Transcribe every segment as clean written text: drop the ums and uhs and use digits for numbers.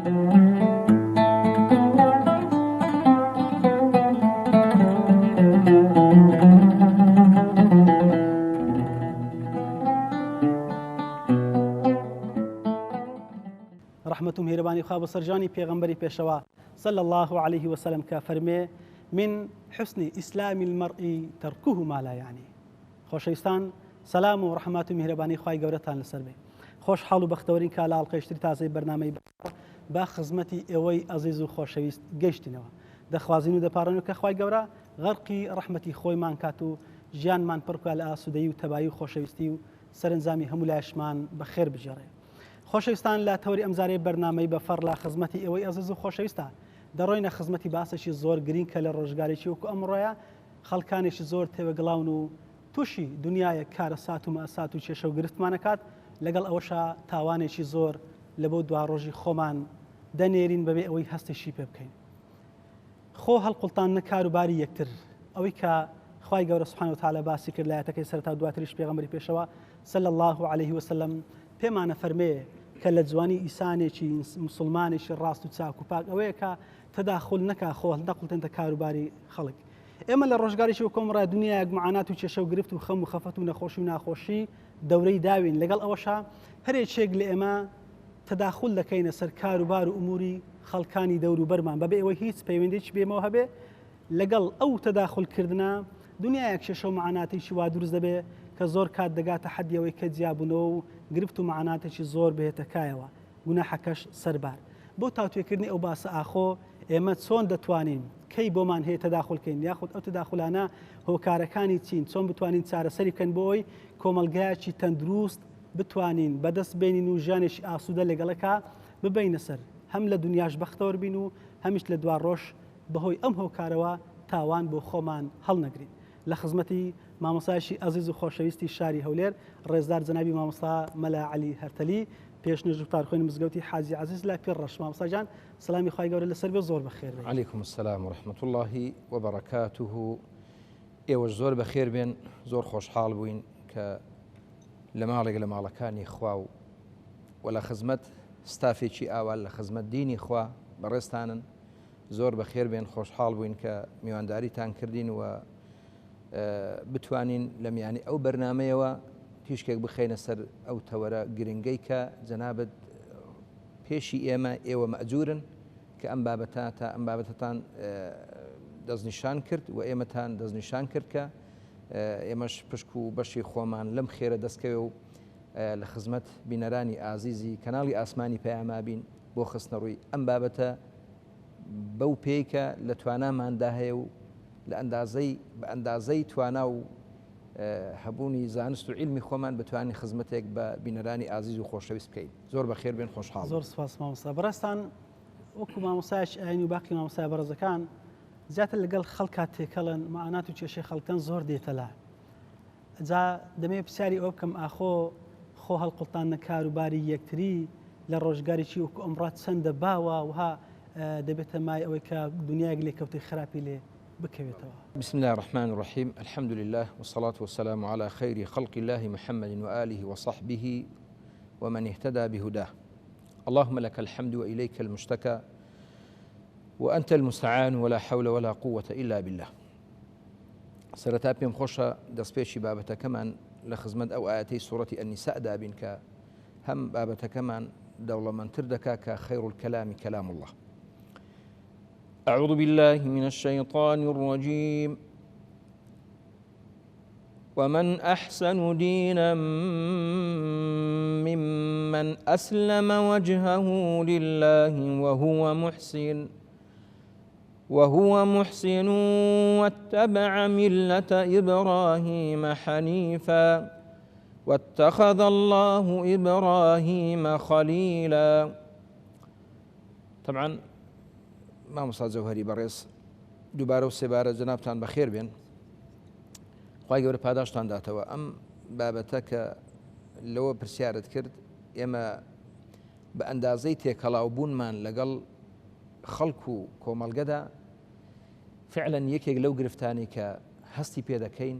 ڕەحمەت و میهرەبانی خوا بۆ سەر ژانی پێغەمبەری پێشەوا صلی اللە علیه وسلم کە فەرمێ من حسن اسلام المرء ترکه ما لا یعنی خۆشەویستان سەلام و ڕەحمات و میهرەبانی خوای گەورەتان لەسەر بێ خۆشحاڵ و بەختەوەرین کە لە ئەڵقەیشتری تازەی بەرنامەی بە خزمەتی ئێوەی ئەزیز و خۆشەویست گەیشتینەوە دەخوازین و دەپاڕێن و کە خوای گەورە غەرقی ڕەحمەتی خۆیمان کات و ژیانمان پڕ بکات لە ئاسوودەیی و تەبایی و خۆشەویستی و سەرنجامی هەموو لایشمان بە خێر بگێڕێ. خۆشەویستان لە تەوەری ئەمجارەی بەرنامەی بەفەڕ لە خزمەتی ئێوەی ئەزیز و خۆشەویستە دەڕۆینە خزمەتی باسێکی زۆر گرینگ کە لە ڕۆژگارێکی وەکو ئەمڕۆیە خەڵکانێکی زۆر تێوەگڵاون و تووشی دنیایەک کارەسات و مەئسات و کێشە و گرفتمان ئەکات، لەگەڵ ئەوەشا تاوانێکی زۆر لە بۆ دواڕۆژی خۆمان دەنێرین بەبێ ئەوەی هەستیشی پێ بکەین. خۆ هەڵقوڵتاندنە کار و باری یەکتر، ئەوەی کە خوای گەورە سبحانە وتعالی باسی کرد لە ئایەتەکەی سەرەتا و دواتریش پێغەمبەری پێشەوا صلی اللە علیه وسلم پێمانە فەرمێ کە لە جوانی ئیسانێکی مسوڵمانێکی ڕاست و چاک و پاک ئەوەیە کە تەداخول نەکا خۆ هەڵنەقوڵتێنتە کاروباری خەڵک. ئێمە لە ڕۆژگارێکی وەک ئەمڕۆ دنیایەک معانات و کێشە و گرفت و خەم و خەفەت و نەخۆشی و ناخۆشی دەورەی داوین، لەگەڵ ئەوەشا هەرێکێک لە ئێمە تەداخول دەکەینە سەر کاروبار و ئوموری خەڵکانی دەوروبەرمان بەبێ ئەوەی هیچ پەیوەندێکی بێمەوە هەبێ، لەگەڵ ئەو تەداخول کردنە دنیایەک کێشە و معاناتێکی وا دروست دەبێ کە زۆر کات دەگاتە حەدی ئەوەی کە جیابوونەوە و گرفت و معاناتێکی زۆر بهێتە کایەوە. گوناحەکەش سەربار. بۆ تاوتوێکردنی ئەو باسە ئاخۆ ئێمە چۆن دەتوانین، کەی بۆمان هەیە تەداخول کەین یاخود ئەو تەداخولانە هۆکارەکانی چین، چۆن بتوانین چارەسەری بکەین بۆ ئەوەی کۆمەڵگایەکی تەندروست بتوانین بەدەست بێنین و ژیانێکی ئاسوودە لەگەڵەکا ببەینە سەر، هەم لە دونیاش بەختەوەر بین و هەمیش لە دواڕۆژ بەهۆی ئەم هۆکارەوە تاوان بۆ خۆمان هەڵنەگرین. لە خزمەتی مامۆستایەکی ئەزیز و خۆشەویستی شاری هەولێر ڕێزدار جەنابی مامۆستا مەلا عەلی هەرتەلی پێش نوێژ و تارخوێنی مزگەوتی حاجی عەزیز لە پیر ڕەش. مامۆستا گیان سەلامی خوای گەورە لەسەر بێ زۆر بەخێر بێی. علیکم السلام و رحمة اللە و برکاته ئێوەش زۆر بەخێر بێن زۆر خۆشحاڵ بووین کە لە ماڵێک لە ماڵەکانی خوا و و لە خزمەت ستافێکی ئاوا لە خزمەت دینی خوا بەڕێزتانن زۆر بەخێر بێن خۆشحاڵ بووین کە میوانداریتان کردین و بتوانین لە میانی ئەو بەرنمەیەوە تیشکێک بخەینە سەر ئەو تەوەرە گرنگەی کە جەنابت پێشی ئێمە ئێوە مەجورن کە ئەم بابەتە تا ئەم بابەتەتان دەستنیشان کرد و ئێمەتان دەستنیشان کرد کە ئێمەش پشک و بەشی خۆمان لەم خێرە دەستکەوێ و لە خزمەت بینەرانی ئازیزی کەناڵی ئاسمانی پەیامابین بۆ خستنەڕووی ئەم بابەتە بەو پێی کە لە تواناماندا هەیە و لە ئەندازەی بە ئەندازەی توانا و هەبوونی زانست و عیلمی خۆمان بتوانین خزمەتێک بە بینەرانی ئازیز و خۆشەویست بکەین. زۆر بەخێر بێن خۆشحاڵ. زۆر سپاس مامۆستا. بەڕێزتان وەکو مامۆستایەکی ئاینی و باقی مامۆستای بەڕێزەکان زیاتر لەگەڵ خەڵکا تێکەڵن، معانات و کێشەی خەڵکتان زۆر دێتە لا. جا دەمەوێت پرسیاری ئەوە بکەم ئاخۆ خۆ هەڵقوڵتاندنە کاروباری یەکتری لە ڕۆژگارێکی وەکو ئەمڕا چەندە باوە وها دەبێتە مای ئەوەی کە دنیایەک لێکەوتەی خراپی لێ بکەوێتەوە. بسم اللە الرحمن الرحیم الحمد للە والصلاة والسلام علی خیر خلق اللە محمد وآله وصحبه ومن اهتدی بهداه اللهم لك الحمد وإلیک المشتکى وأنت المستعان ولا حول ولا قوة إلا بالله سەرەتا پێم خۆشە دەستپێکی بابەتەکەمان لە خزمەت ئەو ئایەتەی سوڕەتی النساء دابین کە هەم بابەتەکەمان دەوڵەمەندتر دەکا کە خیر الکلام کلام الله أعوذ بالله من الشيطان الرجيم ومن أحسن دينا ممن أسلم وجهه لله وهو محسن وهو محسن واتبع ملة إبراهيم حنيفا واتخذ الله إبراهيم خليلا طبعا مامۆستا جەوهەری بەڕێز دووبارە و سێبارە جەنابتان بەخێر بێن خوای گەورە پاداشتان داتەوە ئەم بابەتە کە لەوە پرسیارت کرد ئێمە بە ئەندازەی تێکەڵاو بوونمان لەگەڵ خەڵک و کۆمەڵگەدا فعلا یەکێک لەو گرفتانەی کە هەستی پێ دەکەین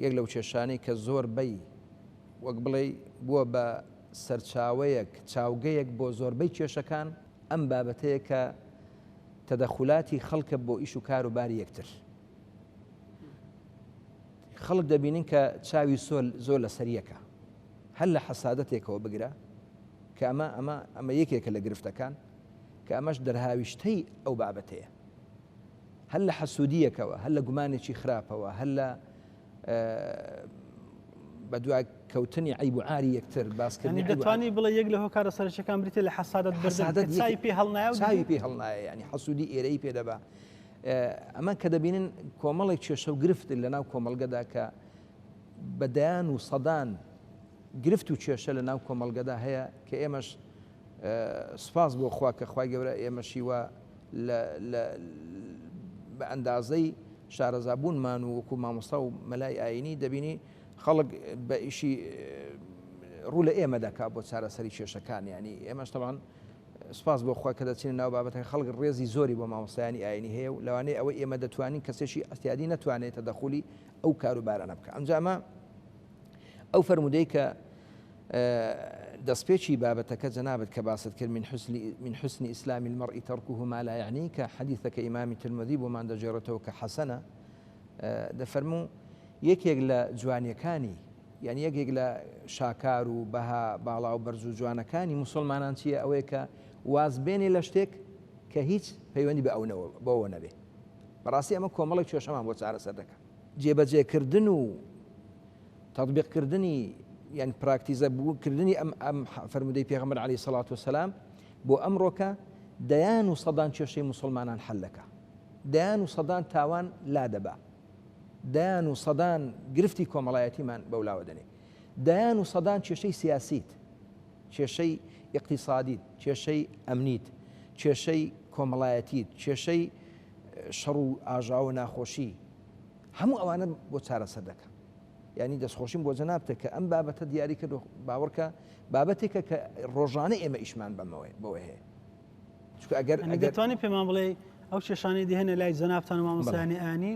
یەک لەو کێشانەی کە زۆر بەی وەک بڵێ بووە بە سەرچاوەیەک چاوگەیەک بۆ زۆربەی کێشەکان. ئەم بابەتەیە کە تەدەخولاتی خەڵکە بۆ ئیش و کار و باری یەکتر. خەڵک دەبینن کە چاوی سۆل زۆر لەسەر یەکە هەر لە حەسادەتێکەوە بگرە کە ئەمە ئەمە ئەمە یەکێکە لە گرفتەکان کە ئەمەش دەرهاویشتەی ئەو بابەتەیە هەر لە حەسوودیەکەوە هەر لە گومانێکی خراپەوە هەر لە بەدوای کەوتنی عیب و عاری یەکتر باسکردنی دەتوانی بڵێ یەک لە هۆکارە سەرەکیەکان بریتە لە حەسادەت حەسادەت چاوی پێ هەڵنایە چاوی پێ هەڵنایە ینی حەسوودی ئێرەی پێ دەبا ئەمە کە دەبینن کۆمەڵێک کێشە و گرفت لە ناو کۆمەڵگەدا کە بە دەیان و سەدان گرفت و کێشە لە ناو کۆمەڵگەدا هەیە کە ئێمەش سوپاس بۆ خوا کە خوای گەورە ئێمەشی وا بە ئەندازەی شارەزابوونمان و وەکو مامۆستا و مەلای ئاینی دەبینی خەڵک بە ئیشی ڕوو لە ئێمە دەکا بۆ چارەسەری کێشەکان ینی ئێمەش تەوان سوپاس بۆ خوا کە دەچینە ناو بابەتەکە خەڵک ڕێزی زۆری بۆ مامۆستایانی ئاینی هەیە و لەوانەیە ئەوەی ئێمە دەتوانین کەسێکی ئەعتیادی نەتوانێت تەدەخولی ئەو کاروبارانە بکە ئەمجا ئەمە ئەو فەرموودەی کە دەستپێکی بابەتەکە جەنابت کە باست کرد من حسن من حسن اسلام المرء تركه ما لا یعنی کە حەدیثەکە ئیمامی ترمذی بۆمان دەگێڕێتەوە کە حەسەنە دەفەرموو یەکێک لە جوانیەکانی یانی یەکێک لە شاکار و بەها باڵا و بەرز و جوانەکانی موسڵمانان چییە؟ ئەوەیە کە واز بێنێ لە شتێک کە هیچ پەیوەندی بە ئەو بەوە نەبێ. بەڕاستی ئەمە کۆمەڵێک کێشەمان بۆ چارەسەر دەکا. جێبەجێکردن و تەطبیقکردنی یان پراکتیزە کردنی ئەم ئەم فەرموودەی پێغەمبەر عەلەیهی سەڵات وەسەلام بۆ ئەمڕۆکە دەیان و سەدان کێشەی موسڵمانان حەل دەکا. دەیان و سەدان تاوان لادەبا. دەیان و سەدان گرفتی کۆمەڵایەتیمان بەولاوە دەنێ. دەیان و سەدان کێشەی سیاسیت، کێشەی ئیقتیسادیت، کێشەی ئەمنیت، کێشەی کۆمەڵایەتیت، کێشەی شەڕ و ئاژاوە و ناخۆشی، هەموو ئەوانە بۆ چارەسەر دەکا. یانی دەستخۆشیم بۆ جەنابتە کە ئەم بابەتە دیاری کرد و باوەڕکە بابەتێکە کە ڕۆژانە ئێمە ئیشمان بەمەوەیە بەوە هەیە. چونکە ئەگەر ئەگەر دەتوانی پێمان بڵێ ئەو کێشانەی دێنە لای جەنابتان و مامۆستایانی ئانی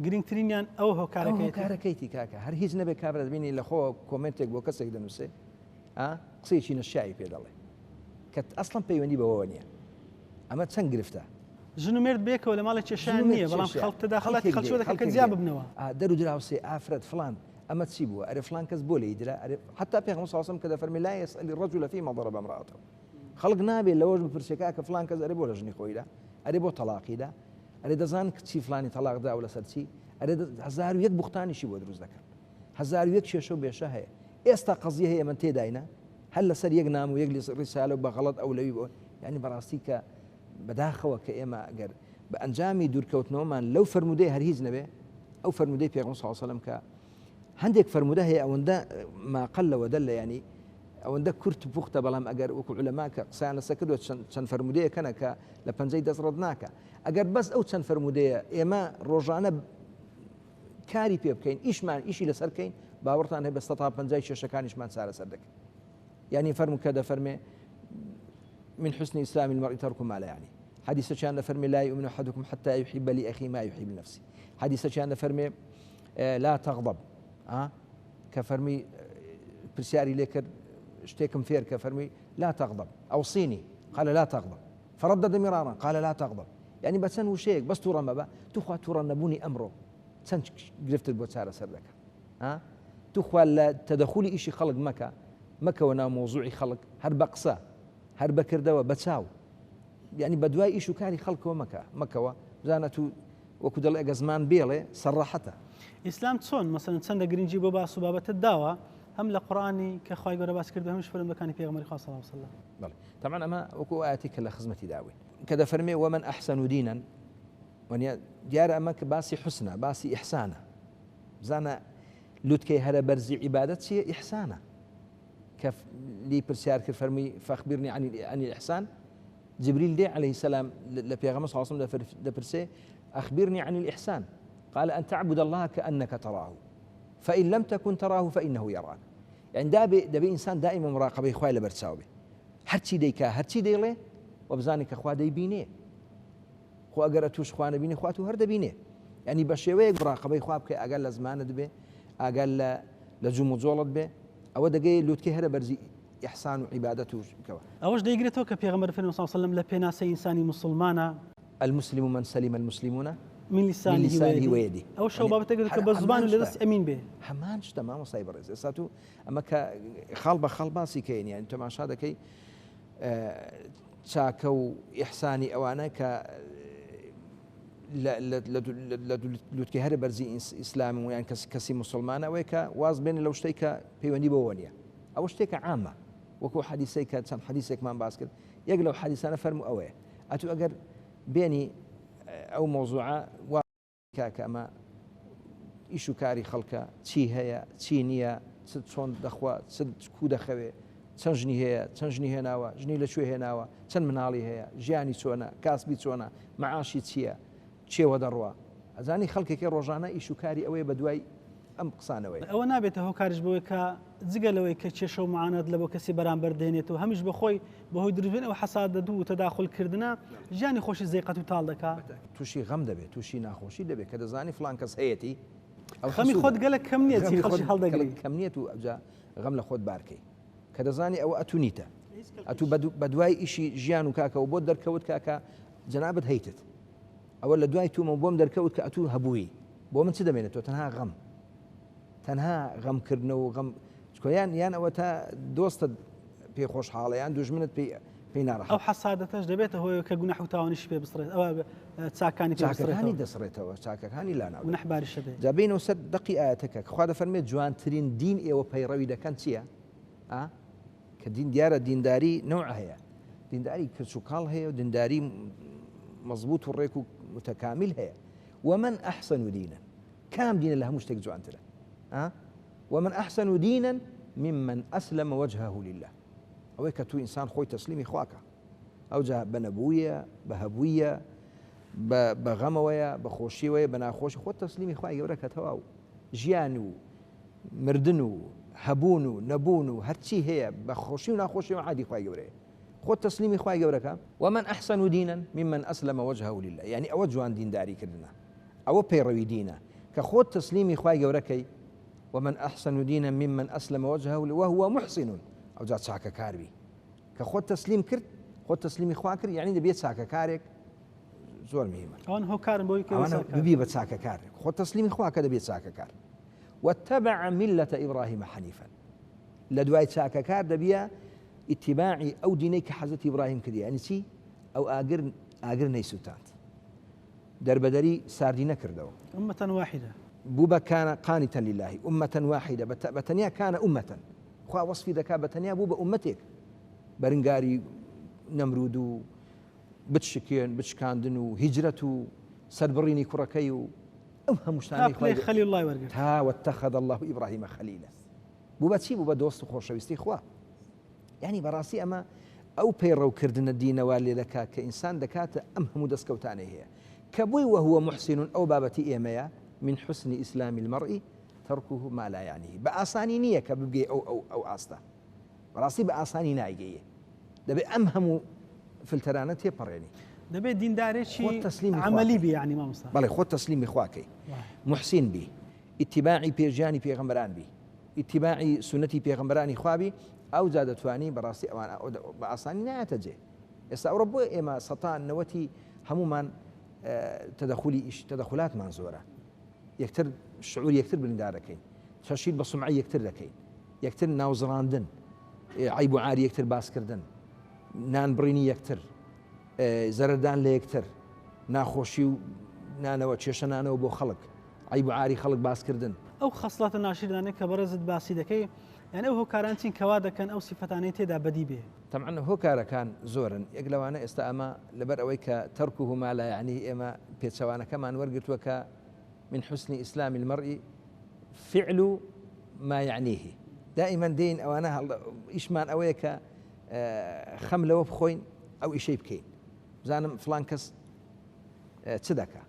گرنگترینیان ئەو هۆکارەکەیتی کاکە هەر هیچ نەبێ کابرا دەبینی لە خۆ کۆمنتێک بۆ کەسێک دەنووسێ قسەیەکی نەشیاوی پێ دەڵێ کە ئەسڵەن پەیوەندی بەوەوە نییە ئەمە چەند گرفتە ژن و مێرد بێکەوە لە ماڵێک کێشیان نییە بەڵام خەڵک تەداخڵاتی خەڵکی دەکەن کە جیا ببنەوە دەر و دراوسێ ئافرەت فلان ئەمە چی بووە ئەرێ فلان کەس بۆ لێی درا ئەرێ حتا پێغەمبەر صلی الله علیه و سلم کە دەفەرمێ لا يسأل الرجل فيما ضرب امرأته خەڵک نابێ لەوەش بپرسێ کاکە فلان کەس ئەرێ بۆ لە ژنی خۆی دا ئەرێ بۆ تەڵاقی دا ئەرێ دەزان کچی فلانی تەڵاق دا و لەسەر چی ئەرێ 1001 بوختانیشی بۆ دروست دەکەن 1001 کێشە و بێشە هەیە ئێستا قەزیە هەیە من تێداینە هەر لەسەر یەک نام و یەک ڕیسالە و بە غەڵەت ئەو لەوی بۆ یعنی بەڕاستی کە بەداخەوە کە ئێمە ئەگەر بە ئەنجامی دوورکەوتنەوەمان لەو فەرموودەی هەر هیچ نەبێ ئەو فەرموودەی پێغەمبەر صلی الله علیه و سلم کە هەندێک فەرموودە هەیە ئەوەندە ماقل لەوە دەل ینی ئەوەندە کورت و پوختە بەڵام ئەگەر وەکو عولەما کە قسەیان لەسەر کردووە چەند چەند فەرموودەیەک هەنە کە لە پەنجەی دەست ڕەت ناکا ئەگەر بەس ئەو چەند فەرموودەیە ئێمە ڕۆژانە کاری پێ بکەین ئیشمان ئیشی لەسەر بکەین باوەڕتان هەیە بە سەتا پەنجای کێشەکانیشمان چارەسەر دەکەین یعنی فەرموو کە دەفەرمێ من حسن إسلام المرء ترك ما لا يعني حديثەکیان دەفەرمێ لا يؤمن أحدكم حتى يحب لأخيه ما يحب لنفسه حديثەکیان دەفەرمێ لا تغضب کە فەرمی پرسیاری لێ کرد شتێکم فێر کە فەرمی لا تغضب أوصيني قال لا تغضب فردد مرارا قال لا تغضب یعنی بە چەند وشەیەک بەس تووڕە مەبە توخوا تووڕە نەبوونی ئەمڕۆ چەند گرفتت بۆ چارەسەر دەکە ها توخوا لە تەدەخولی ئیشی خەڵک مەکە مەکەوە ناو مۆزوعی خەڵک هەر بە قسە هەر بەکردەوە بە چاو یانی بەدوای ئیش و کاری خەڵکەوە مەکە مەکەوە بزانە تو وەکو دەڵێ ئەگە زمان بێڵێ سەرڕەحەتە. ئیسلام چۆن مەسەلەن چەندە گرنگی بۆ باس و بابەتت داوە هەم لە قورئانی کە خوای گەورە باسی کردوە هەمیش فەرموودەکانی پێغەمبەری خوا صلی اللە علیە وسلم. بەڵێ تەبعەن ئەمە وەکو ئەو ئایەتەی کە لە خزمەتی دابووین کە دەفەرمێ ومن احسن دینا وەنیە دیارە ئەمە کە باسی حوسنە باسی ئیحسانە بزانە لوتکەی هەرە بەرزی عیبادەت چییە ئیحسانە کە لێی پرسیار کرد فەرمووی فاخبرنی عن عن الاحسان جبريل دێ عليه السلام لە پێغەمبەر صلی الله علیه وسلم دەپرسێ اخبرني عن الاحسان قال ان تعبد الله كانك تراه فإن لم تكن تراه فإنه يراك يعني دابێ دەبێ ئینسان دائما مراقبەی خوای لەبەر چاو بێ هەرچی دەیکا هەرچی دەیڵێ و بزانێ کە خوا دەیبینێ خۆ ئەگەر ئەتوش خوا نەبینی خوا تو هەر دەبینێ یعنی بە شێوەیەک مراقبەی خوا بکەی ئاگات لە زمانت بێ ئاگات لە لە جموجۆڵت بێ ئەوە دەگەی لوتکەی هەرە بەرزی ئیحسان و عیبادەت و کەوە. ئەوەش دەیگرێتەوە کە پێغەمبەر فەرمی صلی اللە علیە وسلم لە پێناسەی ئینسانی موسڵمانە. المسلم من سلم المسلمون من لسانه ویده. ئەوەش ئەو بابەتە گرت کە بە زبان و لە دەستی ئەمین بێ. هەمان شتە مامۆستای بەڕێز، ئێستا تو ئەمە کە خاڵ بە خاڵ باسی کەین یانی تەماشا دەکەی چاکە و ئیحسانی ئەوانە کە لە لوتکەی هەرە بەرزی ئیسلام و یان کەس کەسی موسڵمانە ئەوەیە کە واز بێنێ لەو شتەی کە پەیوەندی بەوە نییە ئەوە شتێکە عامە وەکو حەدیسەی کە چەند حەدیسێکمان باس کرد یەک لەو حەدیسانە فەرموو ئەوەیە ئەتو ئەگەر بێنی ئەو مۆزوعە وا کاکە ئەمە ئیش و کاری خەڵکە چی هەیە چی نییە چ چۆن دەخوا چ کو دەخەوێ چەند ژنی هەیە چەند ژنی هێناوە ژنی لە کوێ هێناوە چەند مناڵی هەیە ژیانی چۆنە کاسبی چۆنە معاشی چییە چێوە دەڕوا ئەزانی خەڵکێکی ڕۆژانە ئیش و کاری ئەوەیە بە دوای ئەم قسانەوەیە. ئەوە نابێتە هۆکاریش بۆی کە جگە لەوەی کە کێشە و معانات لە بۆ کەسی بەرامبەر دێنێت و هەمیش بە خۆی بەهۆی دروستبوونی ئەو حەسادەت و تەداخول کردنە ژیانی خۆشی زەیقەت و تاڵ دەکا. تووشی غەم دەبێت، تووشی ناخۆشی دەبێت کە دەزانی فڵان کەس هەیەتی، ئەو خەمی خۆت گەلەک کەم نییە چی خەڵکی هەڵدەگری. کەم نییە و ئەوجا غەم لە خۆت بارکەی کە دەزانی ئەوە ئەتوو نیتە، ئەتوو بە دوای ئیشی ژیان و کاکە و بۆت دەرکەوت کاکە جەنابت هەیتت، ئەوە لە دوای تومە بۆم دەرکەوت کە ئەتوو هەبووی بۆ من چ دەمێنێتەوە تەنها غەم تەنها غەم کردنەوە و غەم چکۆیان یان ئەوە تا دۆستت پێ خۆشحاڵە یان دوژمنت پێی پێی ناڕەحەت. ئەو حەسادەتەش دەبێتە هۆی کە گوناح و تاوانیشی پێ بسڕێت ئەوە چاکانی پێ چاکەکانی دەسڕێتەوە چاکەکانی لاناو گوناح باریشە بێ. جا بێینەوە سەر دەقی ئایەتەکە کە خوا دەفەرمێت جوانترین دین ئێوە پەیڕەوی دەکەن چییە؟ ئا؟ کە دین دیارە دینداری نەوع هەیە دینداری کرچ و کاڵ هەیە و دینداری مەزبوط و ڕێک و متەکامیل هەیە ومن ئەحسن دینە کام دینە لە هەموو شتێک جوانترە ومن ئەحسن دینە ممن ئەسلم وجهه لله ئەوەی کە تو ئینسان خۆی تەسلیمی خواکە ئەوجا بە نەبوویە بە هەبوویە بە غەمەوەیە بە خۆشیەوەیە بە ناخۆشی خۆت تەسلیمی خوای گەورە کە تەواو ژیان و مردن و هەبوون و نەبوون و هەرچی هەیە بە خۆشی و ناخۆشیەوە عادی خوای گەورەیە خۆت تەسلیمی خوای گەورەکە. ومن احسن دینا ممن اسلم وجهه للە یانی ئەوە جوان دینداری کردنە ئەوە پەیڕەوی دینە کە خۆت تەسلیمی خوای گەورە کەی ومن احسن دینا ممن اسلم وجهه وهو محسن ئەوجا چاکەکار بی کە خۆت تەسلیم کرد خۆت تەسلیمی خوا کرد یعنی دەبێت چاکەکارێک زۆر مهمە ئەوان هۆکارن بۆی کە ئەوانە ببی بە چاکەکار خۆت تەسلیمی خوا کە دەبێت چاکەکار واتبع ملة إبراهيم حنيفا لە دوای چاکەکار دەبیە ئیتیباعی ئەو دینەی کە حەزرەتی ئیبراهیم کردی یانی چی ئەو ئاگر ئاگر نەیسوتاند دەربەدەری ساردی نەکردەوە أمة واحدة بوو بە كان قانتا لله أمة واحدة بە تەنیا كان أمة خوا وەسفی دەکا بە تەنیا بوو بە ئومەتێک بەرنگاری نەمرود و بتشکێن بچکاندن و هیجرەت و سەربڕینی کوڕەکەی و ئەم هەموو شتانەی خوای خەلیل اللە وەرگرت تا واتخذ اللە ابراهیم خلیلا بوو بە چی بوو بە دۆست و خۆشەویستی خوا یعنی بەڕاستی ئەمە ئەو پەیڕەوکردنە دینەوە لێ دەکات کە ئینسان دەکاتە ئەم هەموو دەستکەوتانەی هەیە کە بووی وهو محسن ئەو بابەتی ئێمەیە من حسن ئیسلام المرء ترکه ما لا یعنیه بە ئاسانی نییە کە بگەی ئەو ئەو ئەو ئاستە بەڕاستی بە ئاسانی نایگەیێ دەبێ ئەم هەموو فلتەرانە تێپەڕێنی. دەبێ دیندارێکی عەمەلی بی یانی مامۆستا. بەڵێ خۆت تەسلیمی خوا کەی موحسین بی ئیتیباعی پێ ژیانی پێغەمبەران بی ئیتیباعی سوننەتی پێغەمبەرانی خوا بی ئەوجا دەتوانی بەڕاستی ئەوان بە ئاسانی نایەتە جێ ئێستا ئەوڕۆ بۆ ئێمە سەتا نەوەتی هەموومان تەدەخولی ئیش تەدەخولاتمان زۆرە یەکتر شعور یەکتر بریندار دەکەین تەشهیر بە سومعەی یەکتر دەکەین یەکتر ناوزڕاندن عەیب و عاری یەکتر باسکردن نان بڕینی یەکتر زەرەردان لە یەکتر ناخۆشی و نانەوە کێشە نانەوە بۆ خەڵک عەیب و عاری خەڵک باسکردن. ئەو خەسڵەتە ناشیرنانەی کە بەڕێزت باسی دەکەی یان ئەو هۆکاران چین کەوا دەکەن ئەو سیفەتانەی تێدا بەدی بێ؟ تەبعەن هۆکارەکان زۆرن یەک لەوانە ئێستا ئەمە لەبەر ئەوەی کە ترکه ما لا یعنیه ئێمە پێچەوانەکەمان وەرگرتووە کە من حسن اسلام المرء فعل ما یعنیه دائما دێین ئەوانە ئیشمان ئەوەیە کە خەم لەوە بخۆین ئەو ئیشەی بکەین بزانم فلان کەس چ دەکا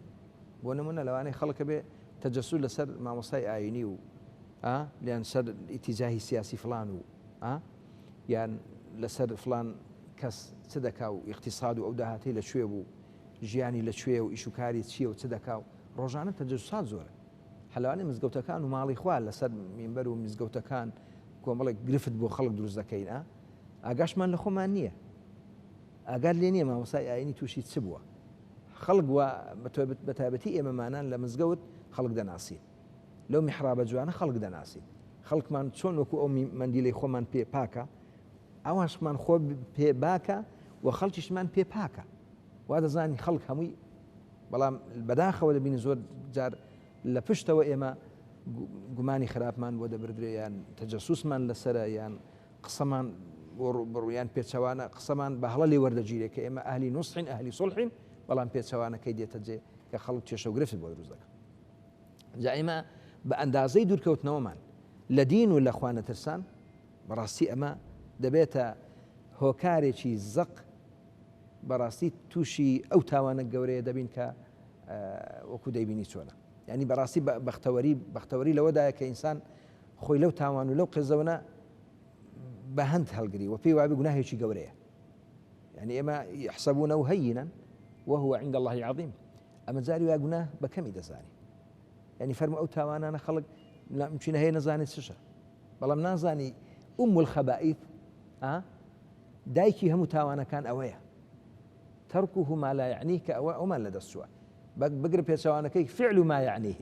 بۆ نمونە لەوانەیە خەڵکە بێ تەجەسور لەسەر مامۆستای ئاینی و لیان سەر ئیتیجاهی سیاسی فلان و یان لەسەر فلان کەس چ دەکا و ئیقتیساد و ئەو داهاتەی لە کوێ بوو ژیانی لە کوێ و ئیش و کاری چییە و چ دەکا و ڕۆژانە تەجەسوسات زۆرە حەلوانی مزگەوتەکان و ماڵی خوا لەسەر مینبەر و مزگەوتەکان کۆمەڵێک گرفت بۆ خەڵک دروست دەکەین ئا. ئاگاشمان لە خۆمان نییە. ئاگات لێ نییە مامۆستای ئایینی تووشی چ بووە. خەڵک وا بە تایبەتی ئێمەمانان لە مزگەوت خەڵک دەناسین. لەو میحرابە جوانە خەڵک دەناسین. خەڵکمان چۆن وەکو ئەو مەندیلەی خۆمان پێ پاکە، ئەوانشمان خۆ پێ باکە و خەڵکیشمان پێ پاکە. وا دەزانین خەڵک هەمووی بەڵام بەداخەوە دەبینین زۆر جار لە پشتەوە ئێمە گومانی خراپمان بۆ دەبردرێ یان تەجەسوسمان لەسەرە یان قسەمان بۆ ڕووبەڕوو یان پێچەوانە قسەمان بە هەڵە لێ وەردەگیرێ کە ئێمە ئەهلی نوسحین ئەهلی سوڵحین بەڵام پێچەوانەکەی دێتە جێ کە خەڵک کێشە و گرفت بۆ دروست دەکەن. جا ئێمە بە ئەندازەی دوورکەوتنەوەمان لە دین و لە خوا نەترسان بەڕاستی ئەمە دەبێتە هۆکارێکی زەق بەڕاستی تووشی ئەو تاوانە گەورەیە دەبین کە وەکو دەیبینی چۆنە یعنی بەڕاستی بەختەوەری بەختەوەری لەوەدایە کە ئینسان خۆی لەو تاوان و لەو قێزەونە بە هەند هەڵگری و پێی وابێ گوناهێکی گەورەیە یعنی ئێمە يحسبونه هينا وهو عند الله عظيم ئەمە جاری وا گوناه بە کەمی دەزانی یعنی فەرمو ئەو تاوانانە خەڵک مچینە هەیە نەزانێت چشە بەڵام نازانی ئوم الخبائث دایکی هەموو تاوانەکان ئەوەیە تركه ما لا يعنيه کە ئەوە ئەومان لەدەست چووە بگرە پێچەوانەکەی فعل ما يعنيه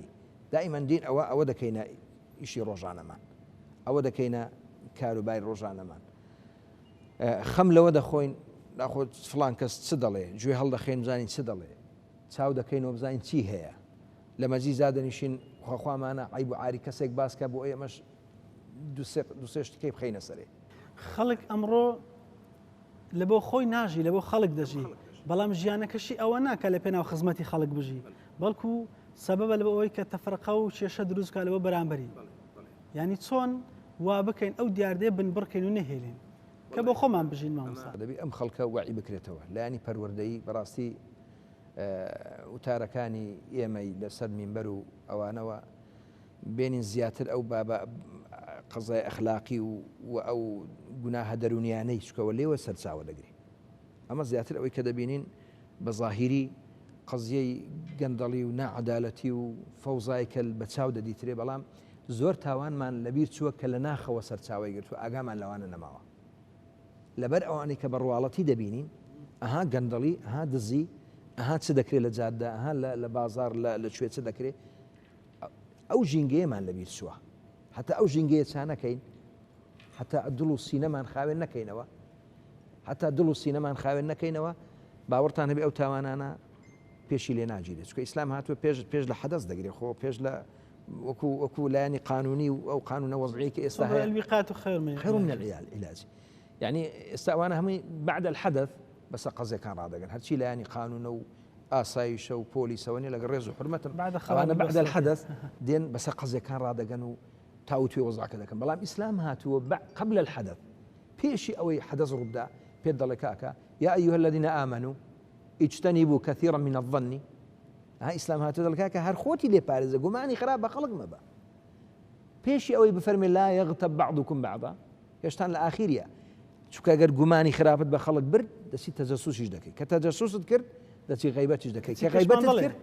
دائما دین ئەوە ئەوە دەکەینە ئیشی ڕۆژانەمان ئەوە دەکەینە کاروباری ڕۆژانەمان خەم لەوە دەخۆین داخۆ فلان کەس چ دەڵێ گوێ هەڵدەخەین بزانین چ دەڵێ چاو دەکەینەوە بزانین چی هەیە لە مەجلیس دادەنیشین خواخوامانە عیب و عاری کەسێک باسکە بۆ ئێمەش دوسێ شتکەی بخەینە سەرێ. خەڵک ئەمڕۆ لە بۆ خۆی ناژی لە بۆ خەڵک دەژی بەڵام ژیانەکەشی ئەوە ناکە لە پێناو خزمەتی خەڵک بژی بەڵکو سەبەبە لە ئەوەی کە تەفرقە و کێشە دروست بکات لەوە بەرامبەری یعنی چۆن وا بکەین ئەو دیاردەیە بنبڕکەین و نەهێلین کە بۆ خۆمان بژین مامۆستا. دەبی ئەم خەڵکە وەعی بکرێتەوە لایەنی پەروەردەیی بەڕاستی وتارەکانی ئێمەی لەسەر مینبەر و ئەوانەوە بێنین زیاتر ئەو بابە قەزای ئەخلاقی و و ئەو گوناهە دەروونیانەی چکەوە لێوە سەرچاوە دەگری ئەمە زیاتر ئەوەی کە دەبینین بە زاهیری قەزیەی گەندەڵی و ناعەدالەتی و فەوزای کە بە چاو دەدیترێ بەڵام زۆر تاوانمان لەبیر چووە کە لە ناخەوە سەرچاوەی گرتووە ئاگامان لەوانە نەماوە لەبەر ئەوانەی کە بە ڕواڵەتی دەبینین ئەها گەندەڵی ئەها دزی ئەها چ دەکرێت لە جادە ئەها لە بازار لە کوێ چ دەکرێت ئەو ژینگەیەمان لەبیر چووە هەتا ئەو ژینگەیە چانەکەین هەتا دڵ و سینەمان خاوێن نەکەینەوە هەتا دڵ و سینەمان خاوێن نەکەینەوە باوەڕتان هەبێ ئەو تاوانانە پێشی لێ ناگیرێت چونکە ئیسلام هاتووە پێش پێش لە حەدەس دەگرێت خۆ پێش لە وەکو وەکو لایەنی قانونی و ئەو قانونە وەزعی کە ئێستا هەیە الوقایة خير من خير من العلاج یعنی ئێستا ئەوانە هەمووی بعد الحدث بەسە قەزیەکان ڕادەگەن هەرچی لایەنی قانونە و ئاسایشە و پۆلیسەوە نیە لەگەڵ ڕێز و حرمەتم ئەوانە بعد الحدث دێن بەسە قەزیەکان ڕادەگەن و تاوتوێ وەزعەکە دەکەن بەڵام ئیسلام هاتووە قبل الحدث پێشی ئەوەی حەدەث ڕووبدا پێت دەڵێ کاکە یا ایها الذین آمنوا اجتنبوا كثيرا من الظن ها ئیسلام هاتووە دەڵێ کاکە هەر خۆتی لێ پارێزە گومانی خراپ بە خەڵک مەبە پێشی ئەوەی بفەرمێ لا یغتب بعضکم بعضا هێشتان لە ئاخیریە چونکە گەر گومانی خراپت بە خەڵک برد دەچی تەجەسوسیش دەکەی کە تەجەسوست کرد دەچی غیبەتیش دەکەی کە غیبەتت کرد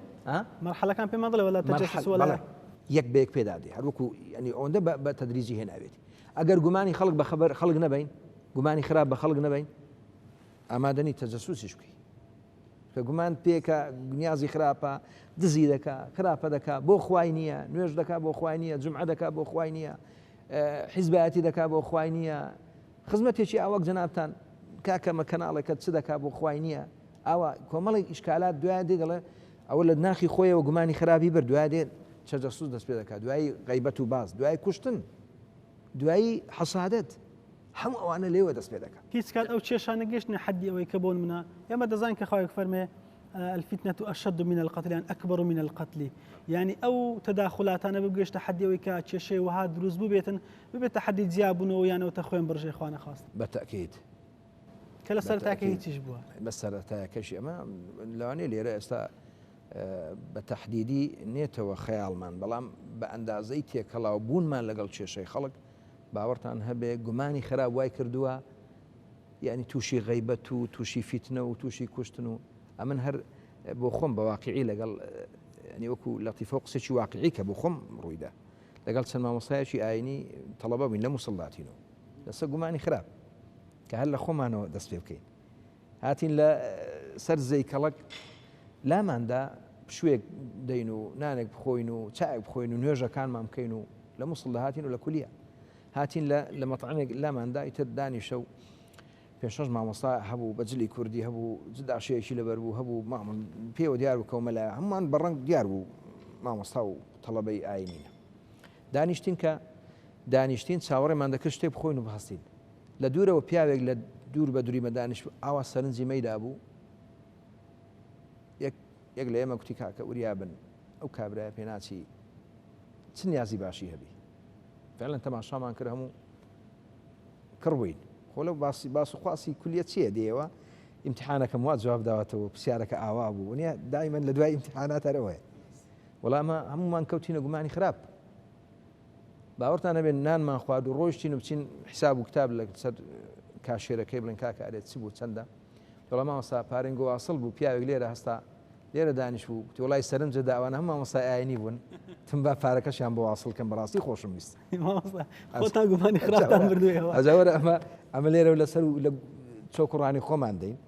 مەرحەلەکان پێمان دەڵێ ولا تەجەسوس ولا یەک بە یەک پێدا دێ هەروەکو ینی ئەوەندە بە تەدریجی هێناوێتی ئەگەر گومانی خەڵک بە خەبەر خەڵک نەبین گومانی خراپ بە خەڵک نەبین ئامادەنی تەجەسوسیش بکەی کە گومان پێکە نیازی خراپە دزی دەکا خراپە دەکا بۆ خوای نییە نوێژ دەکا بۆ خوای نییە جمعە دەکا بۆ خوای نییە حیزبایەتی دەکا بۆ خوای نییە خزمەتێکی ئاوەک جەنابتان کاکە مە کەناڵێکە چ دەکا بۆ خوای نییە ئاوا کۆمەڵێک ئیشکالات دوای دێ دەڵێ ئەوە لە ناخی خۆیەوە گومانی خراپی بر دوای دێ تەجەسوس دەست پێ دەکات دوایی غیبەت و باز دوای کوشتن دوایی حەسادەت هەموو ئەوانە لێوە دەست پێ دەکات. هیچ کات ئەو کێشانە گەشتنە حەدی ئەوەی کە بۆ نمونە ئێمە دەزانین کە خوایەک فەرمێ الفتنة أشد من القتل یان أكبر من القتل یعنی ئەو تەداخلاتانە بگەشتە حەدی ئەوەی کە کێشەی وەها دروست ببێتن ببێتە حەدی جیابوونەوە یانەوە تە خوێن بڕژێ خوا نەخواست. بە تەئکید. کە لە سەرەتاکە هیچیش بووە. بە سەرەتایەکەشی ئەمە لەوانەیە لێرە ئێستا بە تەحدیدی نێتەوە خەیاڵمان بەڵام بە ئەندازەی تێکەڵاو بوونمان لەگەڵ کێشەی خەڵک باوەڕتان هەبێ گومانی خراپ وای کردووە یعنی تووشی غەیبەت و تووشی فیتنە و تووشی کوشتن و ئەمن هەر بۆ خۆم بە واقعی لەگەڵ ینی وەکو لەتیفە و قسێکی واقعی کە بۆ خۆم ڕوویدا لەگەڵ چەند مامۆستایەکی ئاینی تەڵەبە بووین لە موسڵ لاتینۆ لەسەر گومانی خراپ. کە هەر لە خۆمانەوە دەست پێ بکەین. هاتین لە سەر زێی کەڵەک لاماندا پشوویەک دەین و نانێک بخۆین و چایەک بخۆین و نوێژەکانمان بکەین و لە موسڵ دەهاتین و لە کولیە هاتین لە لە مەتعەمێک لاماندا ئیتر دانیشە و پێ شەش مامۆستا هەبوو بە جلی کوردی هەبوو جداشەیەکی لەبەر بوو هەبوو مامۆ پێوە دیار بوو کەو مەلایە هەمووان بە ڕەنگ دیار بوو مامۆستا و تەڵەبەی ئاینینە دانیشتین کە دانیشتین چاوەڕێمان دەکرد شتێک بخۆین و بهەستین لە دوورەوە پیاوێک لە دوور بە دووری مە دانیشت ئاوا سەرنجی مەی دابوو یەک یەک لە ئێمە گوتی کاکە وریا بن ئەو کابرایە پێناچی چ نیازی باشی هەبی فعلا تەماشامان کرد هەموو کڕ بووین خۆ لەو باسی باس و خواسی کولیە چییە دێەوە ئیمتحانەکەم وا جواب داوەتەوە پرسیارەکە ئاوا بوو نیە دایمەن لە دوای ئیمتحانات هەرەوەیە وەڵامە هەمومان کەوتینە گومانی خراپ باوەڕتان هەبێت نانمان خوارد و ڕۆیشتین و بچین حساب و کتاب لە سەر کاشێرەکەی بڵێن کاکە ئەرێ چ بوو چەندە وەڵا مامۆستا پارێنگۆ واسڵ بوو پیاوێک لێرە هەستا لێرە دانیش بوو گوتی وەڵای سەرنجە داوانە هەم مامۆستای ئاینی بوون تم با پارەکەشیان بۆ واسڵ کەم بەڕاستی خۆشم ویست خۆتان گومانی خراپتان بردوویەوە ئەجا وەرە ئەمە ئەمە لێرە و لەسەر و لە چۆکوڕانی خۆمان دەین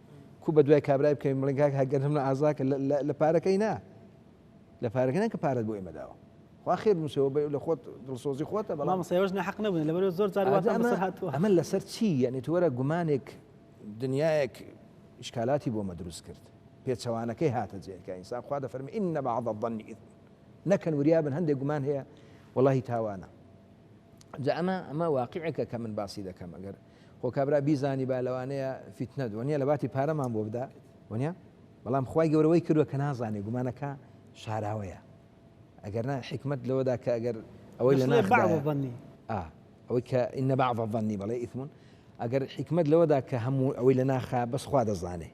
کو بە دوای کابرای بکەین بڵێن کاک هەگەر هەم ئازاکە لە پارەکەی نا لە پارەکە نا کە پارەت بۆ ئێمە داوە خوا خێر بنووسەوە بە لە خۆت دڵسۆزی خۆتە بەڵام مامۆستا ئێوەش ناحەق نەبوون لەبەرئەوەی زۆر جار واتان بەسەر هاتووە. ئەمە لەسەر چی یعنی تۆ وەرە گومانێک دنیایەک ئیشکالاتی بۆ مە دروست کرد پێچەوانەکەی هاتە جێ کە ئینسان خوا دەفەرمی إن بعض الظن إثم نەکەن وریا بن هەندێک گومان هەیە وەڵاهی تاوانە جا ئەمە ئەمە واقعێکە کە من باسی دەکەم ئەگەر خۆ کابرا بیزانی با لەوانەیە فیتنە وەنیە لە باتی پارەمان بۆ بدا وەنیە بەڵام خوای گەورە وەی کردوە کە نازانێ گومانەکە شاراوەیە ئەگەر نا حیکمەت لەوەدا کە ئەگەر ئەوەی لە ناخدایە ئەوەی کە إن بعض الظن بەڵێ إثم ئەگەر حیکمەت لەوەدا کە هەموو ئەوەی لە ناخا بەس خوا دەزانێ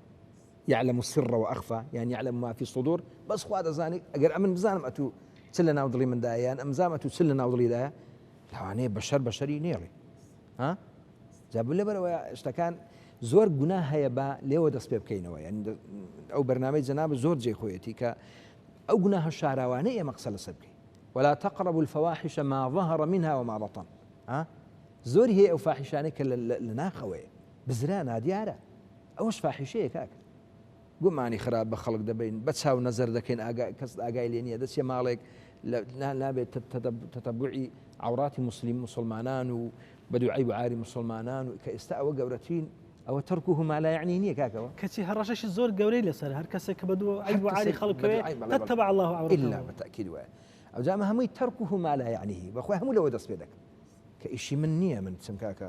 يعلم السر وأخفى یان يعلم ما في الصدور بەس خوا دەزانێ ئەگەر ئەمن بزانم ئەتوو چ لە ناو دڵی مندایە یان ئەمزام ئەتوو چ لە ناو دڵیدایە لەوانەیە بەشەر بەشەری نێڵی ها جا لەبەرئەوە شتەکان زۆر گوناه هەیە با لێوە دەست پێ بکەینەوە یعنی ئەو بەرنامەی جەناب زۆر جێ خۆیەتی کە ئەو گوناهە شاراوانە ئێمە قسە لەسەر بکەین ولا تقربوا الفواحش ما ظهر منها وما بطن ها زۆری هەیە ئەو فاحیشانەی کە لە ناخەوەیە بزرا نادیارە ئەوەش فاحیشەیە کاکە گومانی خراپ بە خەڵک دەبەین، بە چاو نەزەر دەکەین ئاگا کەس ئاگای لێ نییە، دەچیە ماڵێک لە نا نابێت تەتەبوعی عەوراتی موسلیم موسڵمانان و بە دوو عەیب و عاری موسڵمانان و کە ئێستا ئەوە گەورەترین ئەوە تەرکوه ما لا یعنی نییە کاکەوە. کەچی هەڕەشەشی زۆر گەورەی لەسەرە هەر کەسێک کە بە دوو عەیب و عاری خەڵک بکەوێ تتبع الله عورته. ئیلا بە تەئکید وایە. ئەوجا ئەمە هەمووی تەرکوه ما لا یعنیه بەخوای هەموو لەوە دەست پێ دەکا کە ئیشی من نییە من بچم کاکە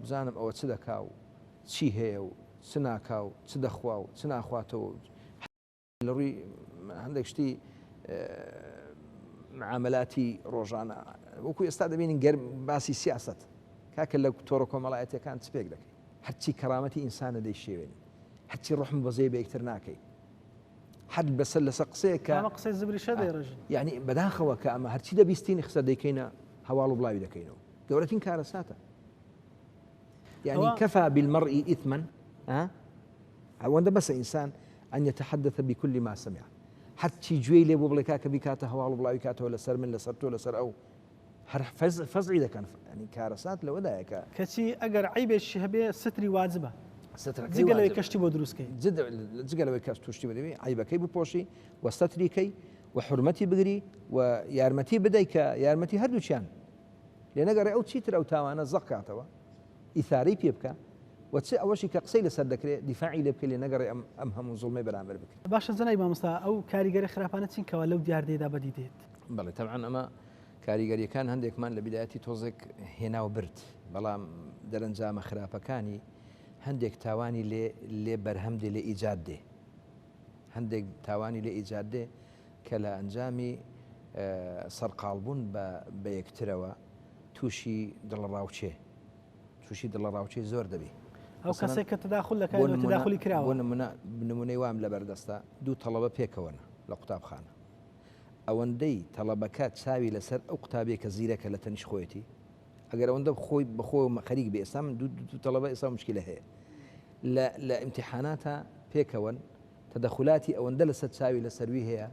بزانم ئەوە چ دەکا و چی هەیە و چ ناکا و چ دەخوا و چ ناخواتەوە و لە ڕووی هەندێک شتی معاملاتی ڕۆژانە وەکو ئێستا دەبینین گەر باسی سیاست کاکە لە تۆڕە کۆمەڵایەتەکان چ پێک دەکەی هەرچی کەرامەتی ئینسانە دەیشێوێنی هەرچی ڕحم بەزەی بە یەکتر ناکەی حەد بەسەر لەسەر قسەیە کە قسەی زبریشە دەیڕژن یعنی بەداخەوە کە ئەمە هەرچی دەبیستین خسە دەیکەینە هەواڵ و بڵاوی دەکەینەوە گەورەترین کارەساتە یعنی کفا بالمرء اثما ئەوەندە بەسە ئینسان أن يتحدث بكل ما سمع هەرچی گوێی لێ بوو بڵێ کاکە بیکاتە هەواڵ و بڵاوی کاتەوە لەسەر من لەسەر تۆ لەسەر ئەو هەر فەزعی دەکەن ینی کارەسات لەوەدایە کە کەچی ئەگەر عیبێکی هەبێ ستری واجبە جگە لەوەی کەشتی بۆ دروست کەی جگە لەوەی کەس توشتی بدەوی عیبەکەی بپۆشی و ستری کەی و حرمەتی بگری و یارمەتی بدەی کە یارمەتی هەردووچیان لێ نەگەڕێ ئەو چیتر ئەو تاوانە زەق کاتەوە، ئیثارەی پێ بکا و چ ئەوەشی کە قسەی لەسەر دەکرێ دیفاعی لێ بکەی لێ نەگەڕێ ئەم ئەم هەموو زوڵمەی بەرامبەر بکرێ. باشە جەنابی مامۆستا ئەو کاریگەرە خراپانە چین کەوا لەو دیاردەیەدا بەدی دێت؟ بەڵێ تەبعەن ئەمە کاریگەریەکان هەندێکمان لە بیدایەتی تۆزێک هێنا و برد بەڵام دەرەنجامە خراپەکانی هەندێک تاوانی لێ لێ بەرهەم دێ لێ ئیجاد دێ هەندێک تاوانی لێ ئیجاد دێ کە لە ئەنجامی سەرقاڵبوون بە بە یەکترەوە تووشی دڵەڕاوکێ تووشی دڵەڕاوکێی زۆر دەبی. ئەو کەسێک کە تەداخول دەکات و تەداخولی کراوە. بۆ نمونە نمونەی وام لەبەردەستە دوو تەڵەبە پێکەوەن لە قوتابخانە ئەوەندەی تەڵەبەکە چاوی لەسەر ئەو قوتابیە کە زیرەکە لە تەنیشت خۆیەتی ئەگەر ئەوەندە خۆی بەخۆ خەریک بێ ئێستا من دوو تەڵەبە ئێستا مشکلە هەیە لە لە ئیمتیحاناتە پێکەوەن تەدەخولاتی ئەوەندە لەسەر چاوی لەسەروی هەیە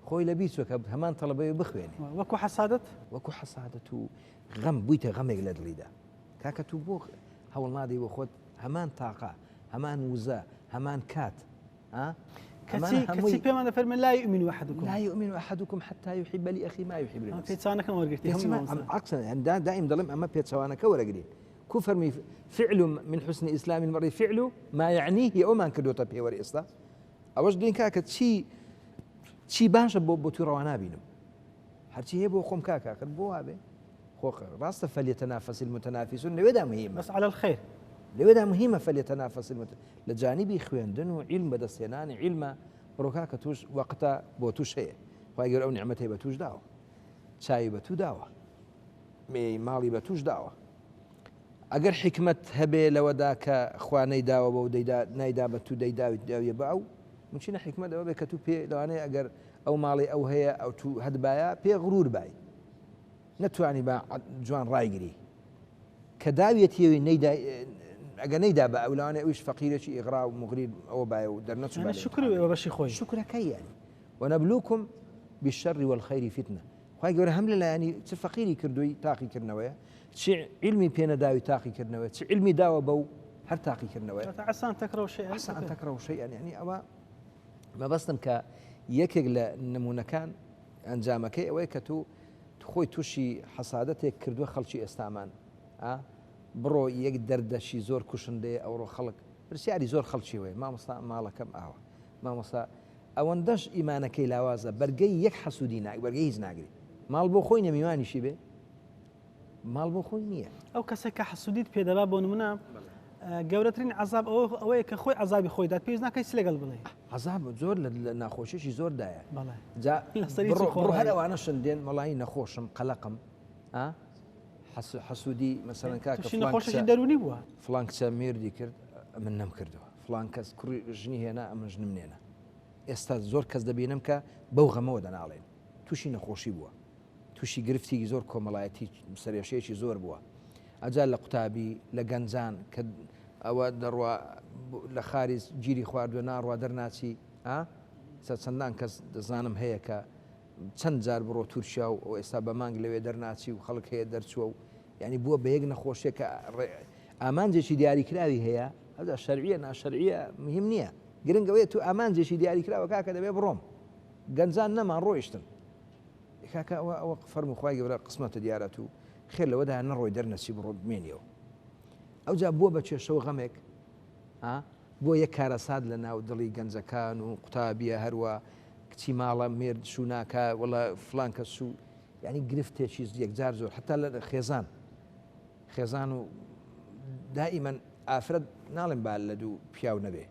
خۆی لە بیر چوە کە هەمان تەڵەبەی بخوێنێ. وەکو حەسادەت؟ وەکو حەسادەت و غەم بوویتە غەمێک لە دڵیدا کاکە تو بۆ هەوڵ نادەی بۆ خۆت. هەمان تاقە، هەمان وزە، هەمان کات. کەچی کەچی پێمان دەفەرمێ لا يؤمن أحدكم لا يؤمن أحدكم حتى يحب لأخيه ما يحب لنفسه. پێچەوانەکەم وەرگرتی عکسە دائم دەڵێم ئەمە پێچەوانەکە وەرەگرین. کو فەرمی فعل من حسن إسلام المرء فعل ما يعنيه ئەومان کردوتە پێوەر ئێستا ئەوەش دین کاکە چی چی باشە بۆ بۆ تو ڕەوا نابینم هەرچی هەیە بۆ خۆم کاکە ئەخر بۆ وابێ خۆ ڕاستە فلیتنافس المتنافسون لەوێدا مهمە بس على الخير لەوێدا مهمە فلیتنافس المت لە جانبی خوێندن و عیلم بەدەستهێنانی عیلمە بڕۆ کاکە توش وەقتە بۆ توش هەیە خوای گەورە ئەو نیعمەتەی بە توش داوە چاوی بە تو داوە ماڵی بە توش داوە ئەگەر حیکمەت هەبێ لەوەدا کە خوا نەیداوە بەو دەیدا نایدا بە تو دەیداویت داویە بە ئەو ممکنە حیکمەت ئەوە بێ کە تو پێ لەوانەیە ئەگەر ئەو ماڵی ئەو هەیە ئەو تو هەتبایە پێ غرور بای نەتوانی بە جوان ڕایگری کە داویەتیەوەی نەیدا ئەگە نەیدا بە ئەو لەوانەیە ئەویش فەقیرێکی ئیغرا و مغری ئەوە بایە و دەرنەچوو شکر بە بەشی خۆی شکرەکەی یانی ونبلوکم بالشر والخير فتنة خوای گەورە هەم لە لایەنی چ فەقیری کردووی تاقیکردنەوەیە، چ عیلمی پێ نەداوی تاقیکردنەوەیە، چ عیلمی داوە بەو هەر تاقیکردنەوەیە. واتە عسى أن تكرهوا شيئا عسى أن تكرهوا شيئا یعنی ئەوە مەبەستم کە یەکێک لە نمونەکان ئەنجامەکەی ئەوەیە کە تو خۆی تووشی حەسادەتێک کردووە خەڵکی ئێستامان ئا بڕۆ یەک دەردەشی زۆر کوشندەیە ئەوڕۆ خەڵک پرسیاری زۆر خەڵکی وەیە مامۆستا ماڵەکەم ئاوە مامۆستا ئەوەندەش ئیمانەکەی لاوازە بەرگەی یەک حەسودی ناگ بەرگەی هیچ ناگری ماڵ بۆ خۆی نیە میوانیشی بێ ماڵ بۆ خۆی نییە. ئەو کەسێک کە حەسودیت پێ دەبا بۆ نمونە گەورەترین عەزاب ئەوە ئەوەیە کە خۆی عەزابی خۆی دات پێویست ناکەی چ لەگەڵ بڵێ. عەزاب زۆر لە ناخۆشیی زۆر دایە بەڵێ جا لەسەری چ بڕۆ خۆڕایی. هەر ئەوانەشن دێن وەڵایی نەخۆشم قەلەقم ئا حەسودی مەسەلەن کاکە تووشی فڵان نەخۆشێکی کچە دەروونی بووە. فڵان کچە مێردی کرد ئەمن نەمکردووە فڵان کەس کوڕی ژنی هێنا ئەمن ژنم نێنا ئێستا زۆر کەس دەبینم کە بەو غەمەوە دەناڵێن تووشی نەخۆشی بووە تووشی گرفتێکی زۆر کۆمەڵایەتی سەرێشەیەکی زۆر بووە ئەجا لە قوتابی لە گەنجان کە ئەوە دەڕوا لە خاریج گیری خواردووە ناڕوا دەرناچی ئا چەندان کەس دەزانم هەیە کە چەند جار بڕۆ تورکیا و ئێستا بە مانگ لەوێ دەرناچی و خەڵک هەیە دەرچووە و یعنی بووە بە یەک نەخۆشیە کە ئامانجێکی دیاریکراوی هەیە ئەوجا شەرعیە ناشەرعیە مهم نییە گرنگ ئەوەیە تو ئامانجێکی دیاریکراوە کاکە دەبێ بڕۆم گەنجان نەمان ڕۆیشتن کاکە ئەوە ئەوە فەرموو خوای گەورە قسمەتە دیارە تو خێر لەوەدا نەڕۆی دەرنەچی بڕۆ بمێنیەوە ئەوجا بووە بە کێشە و غەمێک بۆ یەک کارەسات لە ناو دڵی گەنجەکان و قوتابیە هەروە کچی ماڵە مێرد شوو ناکا وڵە فلان کەس شوو یعنی گرفتێکی یەکجار زۆر حتا لە خێزان خێزان و دائیمەن ئافرەت ناڵێم با لە دوو پیاو نەبێ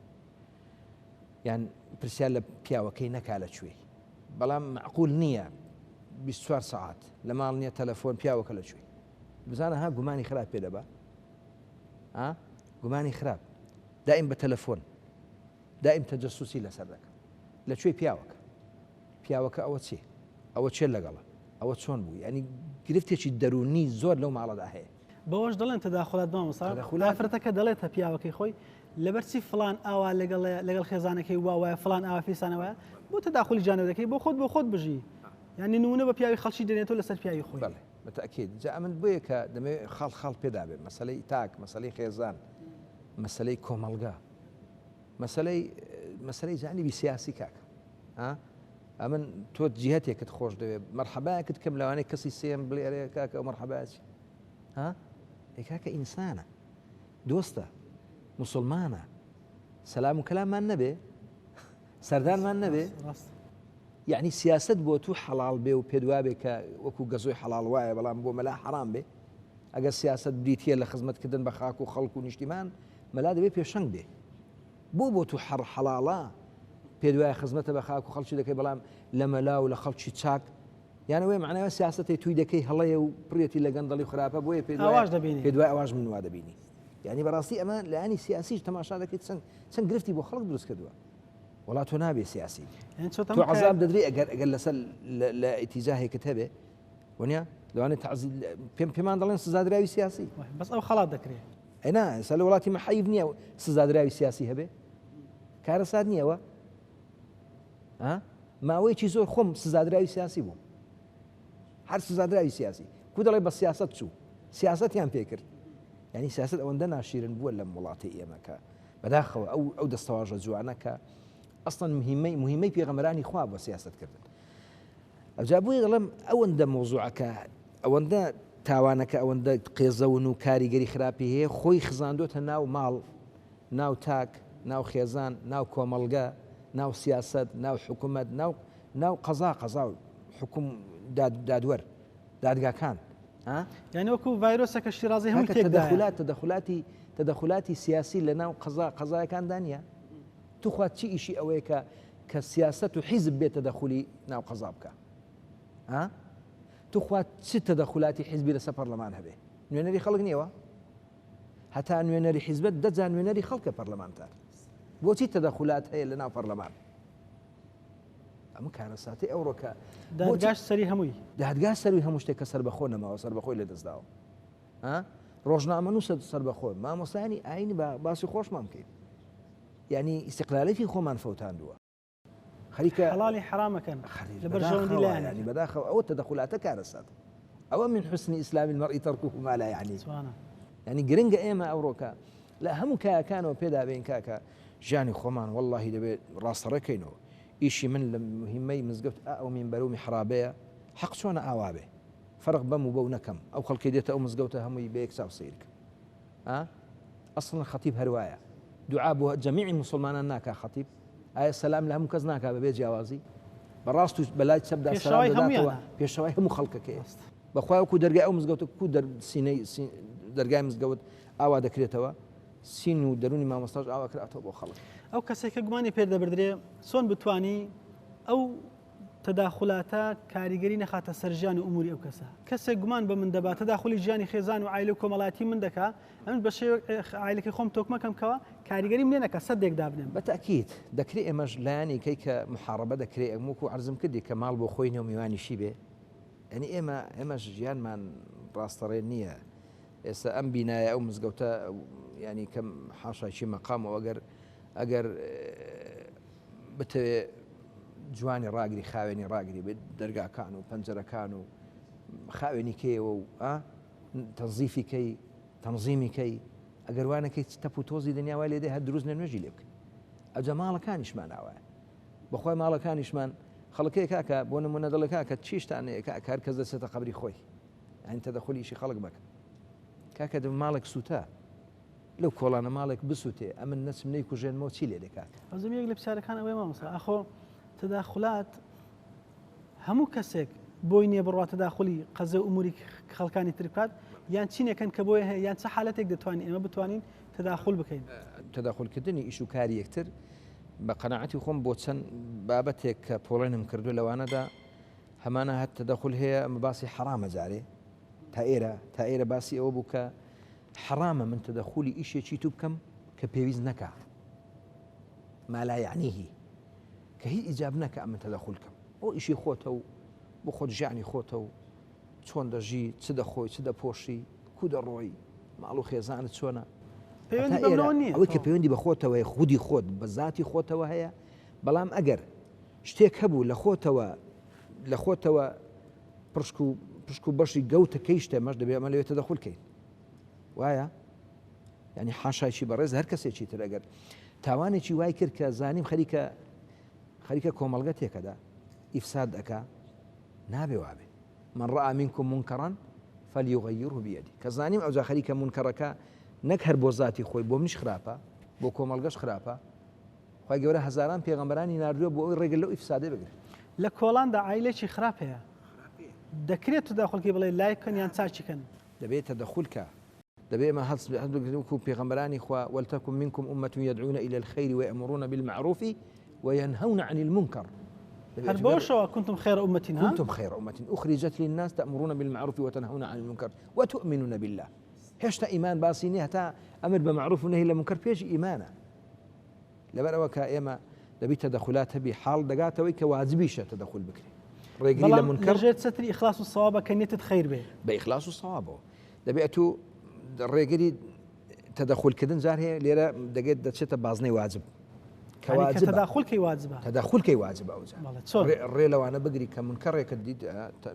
یان پرسیار لە پیاوەکەی نەکا لە کوێی بەڵام معقول نییە 24 سعات لە ماڵ نییە تەلەفۆن پیاوەکە لە کوێی بزانە ها گومانی خراپ پێ دەبا گومانی خراپ دائیم بە تەلەفۆن دائیم تەجەسوسی لەسەر دەکەن لە کوێی پیاوەکە پیاوەکە ئەوە چێ ئەوە چێ لەگەڵە ئەوە چۆن بوو یعنی گرفتێکی دەروونی زۆر لەو ماڵەدا هەیە بەوەش دەڵێن تەداخولات مامۆستا تەداخولات. ئافرەتەکە دەڵێتە پیاوەکەی خۆی لەبەرچی فڵان ئاوا لەگەڵ لەگەڵ خێزانەکەی وا وایە فڵان ئاوا فیسانە وایە بۆ تەداخولی جانە دەکەی بۆ خۆت بۆ خۆت بژی یعنی نمونە بە پیاوی خەڵکی دەنێتەوە لەسەر پیاوی خۆی بەڵێ بەتەئکید جا ئەمن بۆیە کە دەمەوێت خاڵ خاڵ پێدا بێ مەسەلەی تاک مەسەلەی خێزان مەسەلەی کۆمەڵگا مەسەلەی مەسەلەی جانبی سیاسی کاکە ها ئەمن تۆ جیهتێکت خۆش دەوێت مەرحەبایەکت کەم لەوانەیە کەسی سێم بڵێ ئەرێ کاکە ئەو مەرحەبایە چی ها ئێ کاکە ئینسانە دۆستە مسلمانە سەلام و کەلامان نەبێ سەردانمان نەبێ یعنی سیاست بۆ تو حەڵاڵ بێ و پێدوابێ کە وەکو گەزۆی حەڵاڵ وایە بەڵام بۆ مەلا حەرام بێ ئەگەر سیاست بریتە لە خزمەتکردن بە خاک و خەڵک و نیشتیمان مەلا دەبێ پێشەنگ بێ بۆ بۆ تو حەڕ حەڵاڵە پێت وایە خزمەتە بە خاک و خەڵکی دەکەی بەڵام لە مەلا و لە خەڵکی چاک یان ئەوەیە معناوە سیاسەتی توی دەکەی هەڵەیە و پڕێتی لە گەندەڵی خراپە بۆیە پێ ئاواش دەبینی پێ دوای ئەواش من وا دەبینی یعنی بەڕاستی ئەمە لایەنی سیاسیش تەماشا دەکەیت چەند چەند گرفتی بۆ خەڵک دروست کردووە وڵا تۆ نابێ سیاسی تۆ عذاب دەدرێ ئەگەر ئەگەر لەسەر لە ئیتیجاهێکت هەبێ وەنیە لەوانێ پێم پێمان دەڵێن سزادراوی سیاسی بەس ئەو خەڵات دەکرێت ئەی نا ئێستا لە وڵاتی مە حەیف نییە سزادراوی سیاسی هەبێ کارەسات نییەوە ماوەیەکی زۆر خۆم سزادراوی سیاسی بووم هەر سزادراوی سیاسی کو دەڵێ بە سیاست چوو سیاستیان پێکرد. یعنی سیاست ئەوەندە ناشیرن بووە لەم وڵاتی ئێمە کە بەداخەوە ئەو ئەو دەستەواژە جوانە کە ئەسڵەن مهمەی مهمەی پێغەمبەرانی خوا بۆ سیاست کردن ئەوجا بۆیە دەڵێم ئەوەندە مەوزوعەکە ئەوەندە تاوانەکە ئەوەندە قێزەون و کاریگەری خراپی هەیە خۆی خزاندۆتە ناو ماڵ ناو تاک ناو خێزان ناو کۆمەڵگە ناو سیاست ناو حکوومەت ناو ناو قەزا قەزا و حکوم دادوەر دادگاکان یعنی وەکو ڤایرۆسەکە شیرازەی هەموو تێکدایە. تەدەخولات تەدەخولاتی تەدەخولاتی سیاسی لە ناو قەزا قەزایەکاندا نییە؟ توخوا چی ئیشی ئەوەیە کە کە سیاسەت و حیزب بێ تەدەخولی ناو قەزا بکا؟ ها؟ توخوا چ تەدەخولاتی حیزبی لەسەر پەرلەمان هەبێ؟ نوێنەری خەڵک نییەوە؟ هەتا نوێنەری حیزبەت دەجا نوێنەری خەڵکە پەرلەمانتار. بۆچی تەدەخولات هەیە لە ناو پەرلەمان؟ ئەمە کارەساتی ئەوڕۆکە دادگاش سەری هەمووی دادگا سەروی هەموو شتێک کە سەربەخۆ نەماوە سەربەخۆی لەدەستداوە ڕۆژنامەنووسە سەربەخۆ مامۆستایانی ئاینی با باسی خۆشمان بکەین یعنی ئیستقلالێتی خۆمان فەوتاندووە خەریکە حەڵالی حرامەکەن لە بەرژەوەندی لایەنێک بەداخەوە ئەوە تەدەخولاتە کارەسات ئەوە من حسن ئیسلامی المرء ترکه ما لا یعنی یعنی گرنگە ئێمە ئەوڕۆکە لە هەموو کایەکانەوە پێدا بێین کاکە ژیانی خۆمان وەڵڵاهی دەبێت ڕاستەڕێکەینەوە ئیشی من لە مهمەی مزگەوت ئا ئەو مینبەر و میحرابەیە حەق چۆنە ئاوا بێ فەرق بەم و بەو نەکەم ئەو خەڵکی دێتە ئەو مزگەوتە هەمووی بە یەک چاو سەیر کەم ئا ئەسڵەن خەتیب هەر وایە دوعا بۆ جەمیعی مسوڵمانان ناکا خەتیب ئایا سەلام لە هەموو کەس ناکا بەبێ جیاوازی بەڕاست و بەلای چەپدا سەلام دەداتەوە پێشەوای هەموو خەڵکەکەیە بەخوای وەکو دەرگای ئەو مزگەوتە کو دەر سینەی دەرگای مزگەوت ئاوا دەکرێتەوە سین و دەرونی مامۆستاش ئاوا کراتەوە بۆ خەڵک. ئەو کەسێک کە گومانی پێ دەبردرێ چۆن بتانی ئەو تەداخولاتە کاریگەری نەخاتە سەر ژیان و ئوموری ئەو کەسە؟ کەسێک گومان بە من دەبا تەداخولی ژیانی خێزان و عایلە و کۆمەڵایەتی من دەکا ئەمن بە شێوەیەک عایلەکەی خۆم تۆکمە کەم کەوا کاریگەریم لێ نەکا سەدێک دابنێم. بە تەئکید دەکرێ ئێمەش لایەنی کەی کە محاڕەبە دەکرێ وەکوو عەرزم کردی کە ماڵ بۆ خۆی نیە و میوانیشی بێ یانی ئێمە ئێمەش ژیانمان ڕاستەڕێ نییە ئێستا ئەم بینایە ئەو مزگەوتە ینی کەم حاشاکی مەقامەوە ئەگەر ئەگەر بتەوێ جوانی ڕاگری خاوێنی ڕاگری بێت دەرگاکان و پەنجەرەکان و خاوێنی کەیەوە و تەنزیفی کەی تەنزیمی کەی ئەگەر وانەکەی تەپ و تۆزی دنیا وای لێدێ هەر دروست نە نوێژی لێ بکەی ئەجا ماڵەکانیشمان ئاوایە بەخوای ماڵەکانیشمان خەڵکەیە کاکە بۆ نمونە دەڵێ کاکە چیشتان هەیە کاکە هەر کەس دەچێتە قەبری خۆی یانی تەدەخولی ئیشی خەڵک مەکە کاکە دە ماڵێک سووتا لەو کۆڵانە ماڵێک بسووتێ ئەمن نەچم نەیکوژێنمەوە چی لێ دێ کاکە ئەوزم یەک لە پرسیارەکان ئەوەیە مامۆستا ئاخۆ تەداخولات هەموو کەسێک بۆی نییە بڕواتە تەداخولی قەزە و ئوموری خەڵکانی تر بکات یان چینێکن کە بۆی هەیە یان چ حالەتێک دەتوانین ئێمە بتوانین تەداخول بکەین؟ تەداخولکردنی ئیش و کاری یەکتر بە قەناعەتی خۆم بۆ چەند بابەتێک کە پۆڵێنم کردو لەوانەدا هەمانە هەر تەدەخول هەیە ئەمە باسی حەرامە جارێ تا ئێرە تا ئێرە باسی ئەوە بوو کە حەرامە من تەدەخولی ئیشێکی تو بکەم کە پێویست نەکا ما لا یعنیه کە هیچ ئیجاب نەکە ئەمن تەدەخول کەم ئەو ئیشی خۆتە و بۆ خۆت ژیانی خۆتە و چۆن دەژی چ دەخۆی چ دەپۆشی کو دەڕۆی ماڵ و خێزانت چۆنە ئەوەی کە پەیوەندی بە خۆتەوەی خودی خۆت بە زاتی خۆتەوە هەیە بەڵام ئەگەر شتێک هەبوو لە خۆتەوە لە خۆتەوە پشک و پشک و بەشی گەوتە کەیشتە مەش دەبێ ئەمە لەوێ تەدەخول کەین وایە یعنی حاشایکی بەڕێز هەر کەسێکی تر ئەگەر تاوانێکی وای کرد کە زانیم خەریکە خەریکە کۆمەڵگە تێکەدا ئیفساد ئەکا نابێ وابێ من رأى منكم منكرا فليغيره بيده کە زانیم ئەوجا خەریکە مونکەڕەکە نەک هەر بۆ زاتی خۆی بۆ منیش خراپە بۆ کۆمەڵگەش خراپە خوای گەورە هەزاران پێغەمبەرانی ناردووە بۆ ئەوەی ڕێگە لەو ئیفسادە بگرن. لە کۆڵاندا عایلەکی خراپ هەیە دەکرێت تداخل کەی بڵێی لای بکەن یان چاکی کەن؟ دەبێت تدخل کا دەبێ ئێمە هەست بگرین وەکو پێغەمبەرانی خوا ولتکن منکم امة یدعون الی الخیر ویأمرون بالمعروف وینهون عن المنکر هەر بەوەشەوە کنتم خیر امة ها؟ کنتم خیر امة اخرجت للناس تأمرون بالمعروف وتنهون عن المنکر وتؤمنون بالله هێشتا ئیمان باسی نییە هەتا ئەمر بە مەعروف و نەهی لە مونکەر پێش ئیمانە لەبەر ئەوە کە ئێمە دەبی تەدەخولات هەبی حاڵ دەگاتەوەی کە واجبیشە تەدەخول بکرێ ڕێگری لە مونکەر ژێر چەتری ئیخلاص و سەوابە کە نیەتت خەیر بێ بە ئیخلاص و سەوابەوە دەبێ ئەتوو ڕێگری تەدەخولکردن جار هەیە لێرە دەگێت دەچێتە بازنەی واجب تەداخل کەی واجبە تەداخل کەی واجبە ئەوجا ڕێ لەوانە بگری کە منکەڕێکت دیت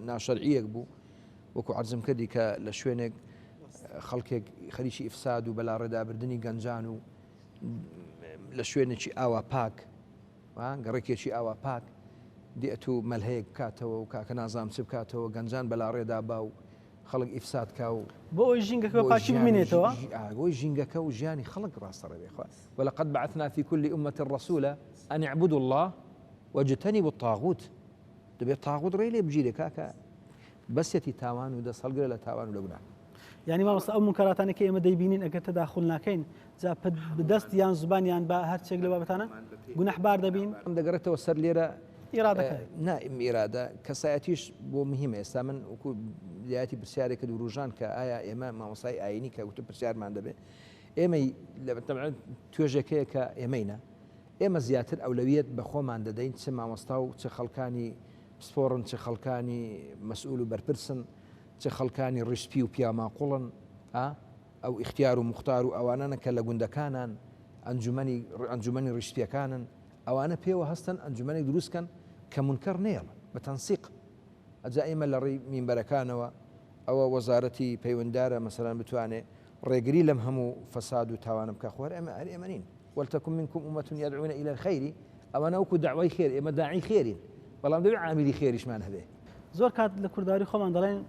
ناشەرعیەک بوو وەکو عەرزم کردی کە لە شوێنێک. خەڵکێک خەریکی ئیفساد و بەلاڕێدابردنی گەنجان و لە شوێنێکی ئاوا پاک گەڕێکێکی ئاوا پاک دێت و مەلهەیەک بکاتەوە و کاکە نازام چ بکاتەوە گەنجان بەلاڕێدا با و خەڵک ئیفساد کا و بۆ ئەوی ژینگەکە بە پاکی بمێنێتەوە بۆی ژینگەکە و ژیانی خەڵک ڕاستە ڕێ خوا ولقد بعثنا في كل أمة رسولا أن اعبدوا الله واجتنبوا الطاغوت دەبێت تاغوت ڕێ لێ بگیرێ کاکە بەسیەتی تاوان و دەست هەڵگرە لە تاوان و لە گوناه. یانی مامۆستا ئەو مونکەراتانەی کە ئێمە دەیبینین ئەگەر تەداخول ناکەین جا بە دەست یان زبان یان بە هەرچێک لە بابەتانە گوناحبار دەبین. ئەم دەگەڕێتەوە سەر لێرە ئیرادەکە. نا ئیرادە کەسایەتیش بۆ مهمە ئێستا من وەکو بدایەتی پرسیارێکت وروژان کە ئایا ئێمە مامۆستای ئاینی کە وتم پرسیارمان دەبێ ئێمەی لە تەبعەن توێژێک هەیە کە ئێمەینە ئێمە زیاتر ئەولەویەت بە خۆمان دەدەین چ مامۆستا و چ خەڵکانی پسپۆڕن، چ خەڵکانی مەسئول و بەرپرسن، چ خەڵکانی ڕیشسپی و پیاوماقوڵن، ئا ئەو ئیختیار و موختار و ئەوانانە کە لە گوندەکانان ئەنجومەنی ئەنجومەنی ڕیشسپیەکانن، ئەوانە پێوە هەستن ئەنجومەنێک دروست کەن کە مونکەر نەیەڵن بە تەنسیق. ئەجا ئێمە لە ڕێی مینبەرەکانەوە ئەوە وەزارەتی پەیوەنددارە مەسەلەن بتوانێ ڕێگری لەم هەموو فەساد و تاوانە بکا، خۆ هەر ئێمە هەر ئێمە نین. ولتکن منکم امە یدعون الی الخیر، ئەوانە وەکو دەعوای خێر، ئێمە داعی خێرین، بەڵام دەبێ عامیلی خێریشمان هەبێ. زۆر کات لە کوردەواری خۆمان دەڵێن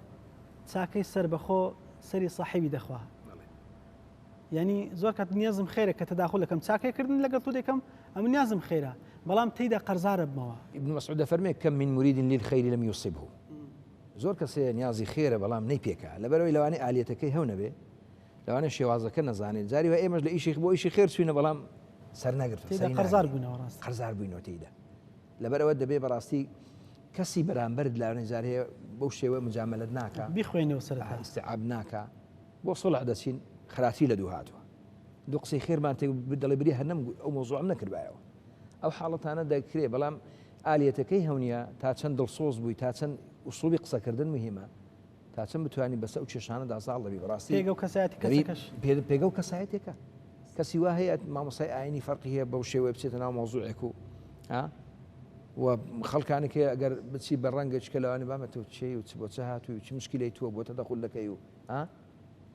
چاکەی سەربەخۆ سەری ساحێبی دەخوا. یعنی زۆر کات نیازم خێرە کە تەداخل دەکەم چاکەی کردن لەگەڵ تۆ دەکەم ئەمن نیازم خێرە بەڵام تێیدا قەرزارە بمەوە. ابن مسعود دەفەرمێ کم من مرید للخیر لم یصبه، زۆر کەس هەیە نیازی خێرە بەڵام نەیپێکا لەبەرئەوەی لەوانەیە ئالیەتەکەی هەو نەبێ، لەوانەیە شێوازەکە نەزانێت جاری وای ئێمەش لە ئیشی بۆ ئیشی خێر چوینە بەڵام سەر نەگرتووە تێدا قەرزار بووینەوە ڕاست قەرزار بووینەوە تێیدا لەبەرئەوە دەبێ بەڕاستی کەسی بەرامبەرت لاونێ جار هەیە بەو شێوە مجاملەت ناکا بیخوێنەوە سەرەتا ئیستیعاب ناکا بۆ سوڵح دەچین خراپی لە دوو هاتووە دوو قسەی خێرمان تێ دەڵێ بری هەر نەم ئەو مۆزوعم نەکردبایەوە ئەو حاڵەتانە دەکرێ بەڵام ئالیەتەکەی هەونیە تا چەند دڵسۆز بووی تا چەند ئوسلوبی قسەکردن مهمە تا چەند بتوانی بەسە ئەو کێشانەدا زاڵ دەبی بەڕاستی پێگە و کەسایەتی کەسەکەش پێگە و کەسایەتێکە کەسی وا هەیە مامۆسای ئاینی فەرقی هەیە بەو شێوەیە بچێتە ناو مەوزوعێک و و خەڵکانێک هەیە ئەگەر بچی بە ڕەنگە چکە لەوانی بامە تۆ چێ و چ بۆ چ هاتووی و چ مشکلەی تۆ بۆ تەدەخول دەکەی و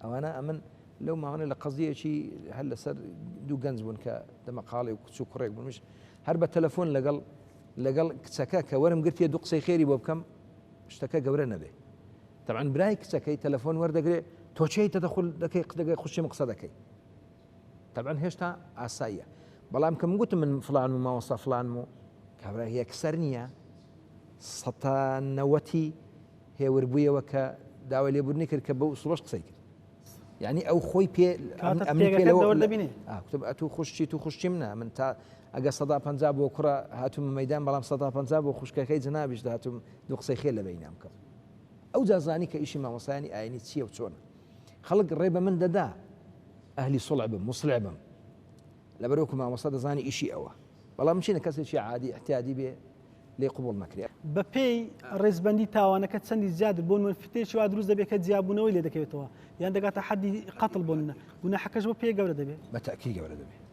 ئەوانە ئەمن لەو ماوەنە لە قەزیەکی هەر لەسەر دوو گەنج بوون کە دەمەقاڵی و کچ و کوڕێک بوونش هەر بە تەلەفۆن لەگەڵ لەگەڵ کچەکە کە وەرم گرتیە دوو قسەی خێری بۆ بکەم شتەکە گەورە نەبێ تەبعەن برای کچەکەی تەلەفۆن وەردەگرێ تۆ چێی تەدەخول دەکەی دەگەی خوشی من قسە دەکەی تەبعەن هێشتا ئاساییە بەڵام کە من گوتم من فلان و مامۆستا فلانم و کابرا یەکسەر نییە سەتا نەوەتی هێور بوویەوە کە داوای لێبوردنی کرد کە بەو ئوسڵەش قسەی کرد یعنی ئەو خۆی پێ ئەمنی پێ لەوە دەبینێ کوتم ئەتوو خوشکی تو خوشکی منە من تا ئەگە 150 بۆ کوڕە هاتوومە مەدان بەڵام 150 بۆ خوشکەکەی جەنابیش داهاتوم دوو قسەی خێر لە بەینام بکەم ئەوجا زانی کە ئیشی مامۆستایانی ئاینی چییە و چۆنە خەڵک ڕێ بە من دەدا ئەهلی سڵع بم مسلع بم لەبەرۆکو مامۆستا دەزانی ئیشی ئەوە بەڵام چینە کەسێکی عادی احتیادی بێ لێ قبوڵ نەکرێ. بەپێی ڕیزبەندی تاوانەکە چەندی زیاد بۆ نمونە فتنەیەکی وا دروست دەبێت کە جیابوونەوەی لێ دەکەوێتەوە یان دەگاتە حەدی قەتڵ بۆ نمونە گوناحەکەش بۆ پێ گەورە دەبێت. بە تەئکید گەورە دەبێت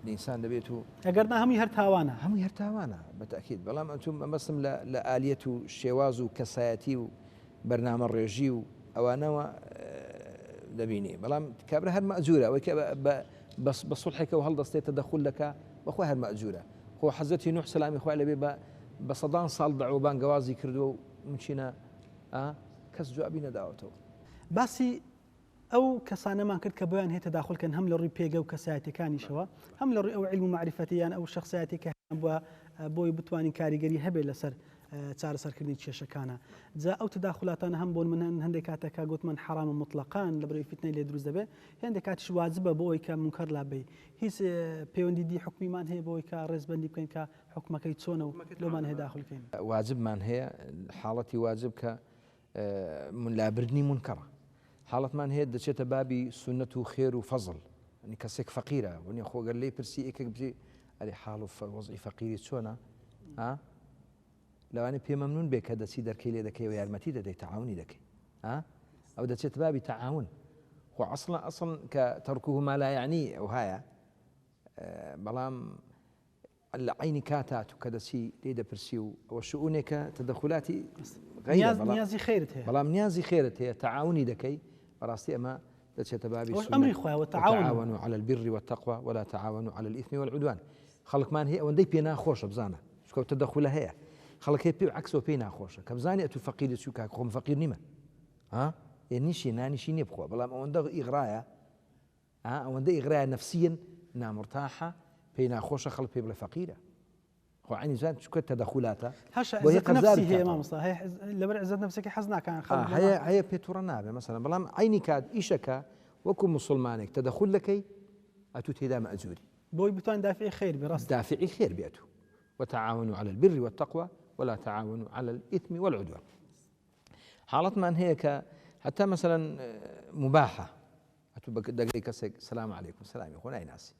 ئینسان دەبێت و. ئەگەر نا هەمووی هەر تاوانە. هەمووی هەر تاوانە بە تەئکید بەڵام ئەتوو مەبەستم لە لە ئالیەت و شێواز و کەسایەتی و بەرنامە ڕێژی و ئەوانەوە دەبینی بەڵام کابرا هەر مەئجورە ئەوەی کە بە بە سوڵحێکەوە هەڵدەستێت تەدەخول دەکا بەخۆی هەر مەئجورە. خۆ حەزرەتی نوح سەلامی خوای لێبێ بە بە سەدان ساڵ دەعوە بانگەوازی کردووە و مچینە ئا کەس جوابی نەداوەتەوە. باسی ئەو کەسانەمان کرد کە بۆیان هەیە تەداخول کەن هەم لە ڕووی پێگە و کەسایەتیەکانیشەوە هەم لە ڕووی ئەو عیلم و مەعریفەتی یان ئەو شەخسایەتی کە هەیان بووە بۆی بتوانین کاریگەری هەبێت لەسەر چارەسەرکردنی کێشەکانە جا ئەو تەداخولاتانە هەم بۆ من هەندێک کاتێکا گوتمان حەرامە موتڵەقان لەبەرئەوەی فیتنەی لێ دروست دەبێت هێندێک کاتیش واجبە بۆ ئەوەی کە مونکەر لابەی هیچ پەیوەندی دی حوکمیمان هەیە بۆی کە ڕێزبەندی بکەین کە حوکمەکەی چۆنە و لۆمان هەیە داخل کەین؟ واجبمان هەیە حاڵەتی واجب کە لابردنی مونکەڕە حاڵەتمان هەیە دەچێتە بابی سوننەت و خێر و فەزڵ یعنی کەسێک فەقیرە ونیە خۆ گەر لێی پرسی یەکێک بچی ئەرێ حاڵ و وەزعی فەقیری چۆنە ها لەوانەیە پێ مەمنون بێ کە دەچی دەرکەی لێ دەکەی و یارمەتی دەدەی تەعاونی دەکەی ها ئەو دەچێت بابی تەعاون خۆ ئەسڵ ئەسڵ کە تەرکه ما لا یعنی ئەوهایە بەڵام لە عینی کاتا تو کە دەچی لێ دەپرسی و ئەوە شؤونێکە تەدەخولاتی نیازی خێرت هەیە بەڵام نیازی خێرت هەیە تەعاونی دەکەی بەڕاستی ئەمە. دەچێتە بابی ئەوەش ئەمری خوایە وتعاونوا. وتعاونوا علی البر والتقوی ولا تعاونوا علی الاثم والعدوان خەڵکمان هەیە ئەوەندەی پێ ناخۆشە بزانە چونکە ئەو تەدەخولە هەیە خەڵک هەیە پێ عەکسەوە پێی ناخۆشە کە بزانێ ئەتوو فەقیری چوو کاک خۆم فەقیر نیمە ها ئێ نیشی نانیشی نییە بخوا بەڵام ئەوەندە ئیغرایە ها ئەوەندە ئیغرایە نەفسیەن نامرتاحە پێی ناخۆشە خەڵک پێی بڵێ فەقیرە خۆ عەینی زان چونکە تەدەخولاتە هەشە بۆ هی عزت قەرزار نفسی هەیە بکاتەوە. مامۆستا هەیە لەبەر عزت نفسەکەی حەز ناکان خەڵک بڵێ هەیە هەیە پێ توڕە نابێ مەسەلەن بەڵام عەینی کات ئیشەکە وەکو موسڵمانێک تەدەخول دەکەی ئەتوو تێدا مەئجوری. بۆی بتوان دافعی خێر بی ڕاستە. دافعی خێر بی ئەتوو وتعاونوا علی البر والتقوی ولا تعاونوا علی الاثم والعدوان حاڵەتمان هەیە کە حتا مەسەلەن مباحە ئەتوو دەگەی کەسێک سلام علیکم سلامی خۆ نایناسی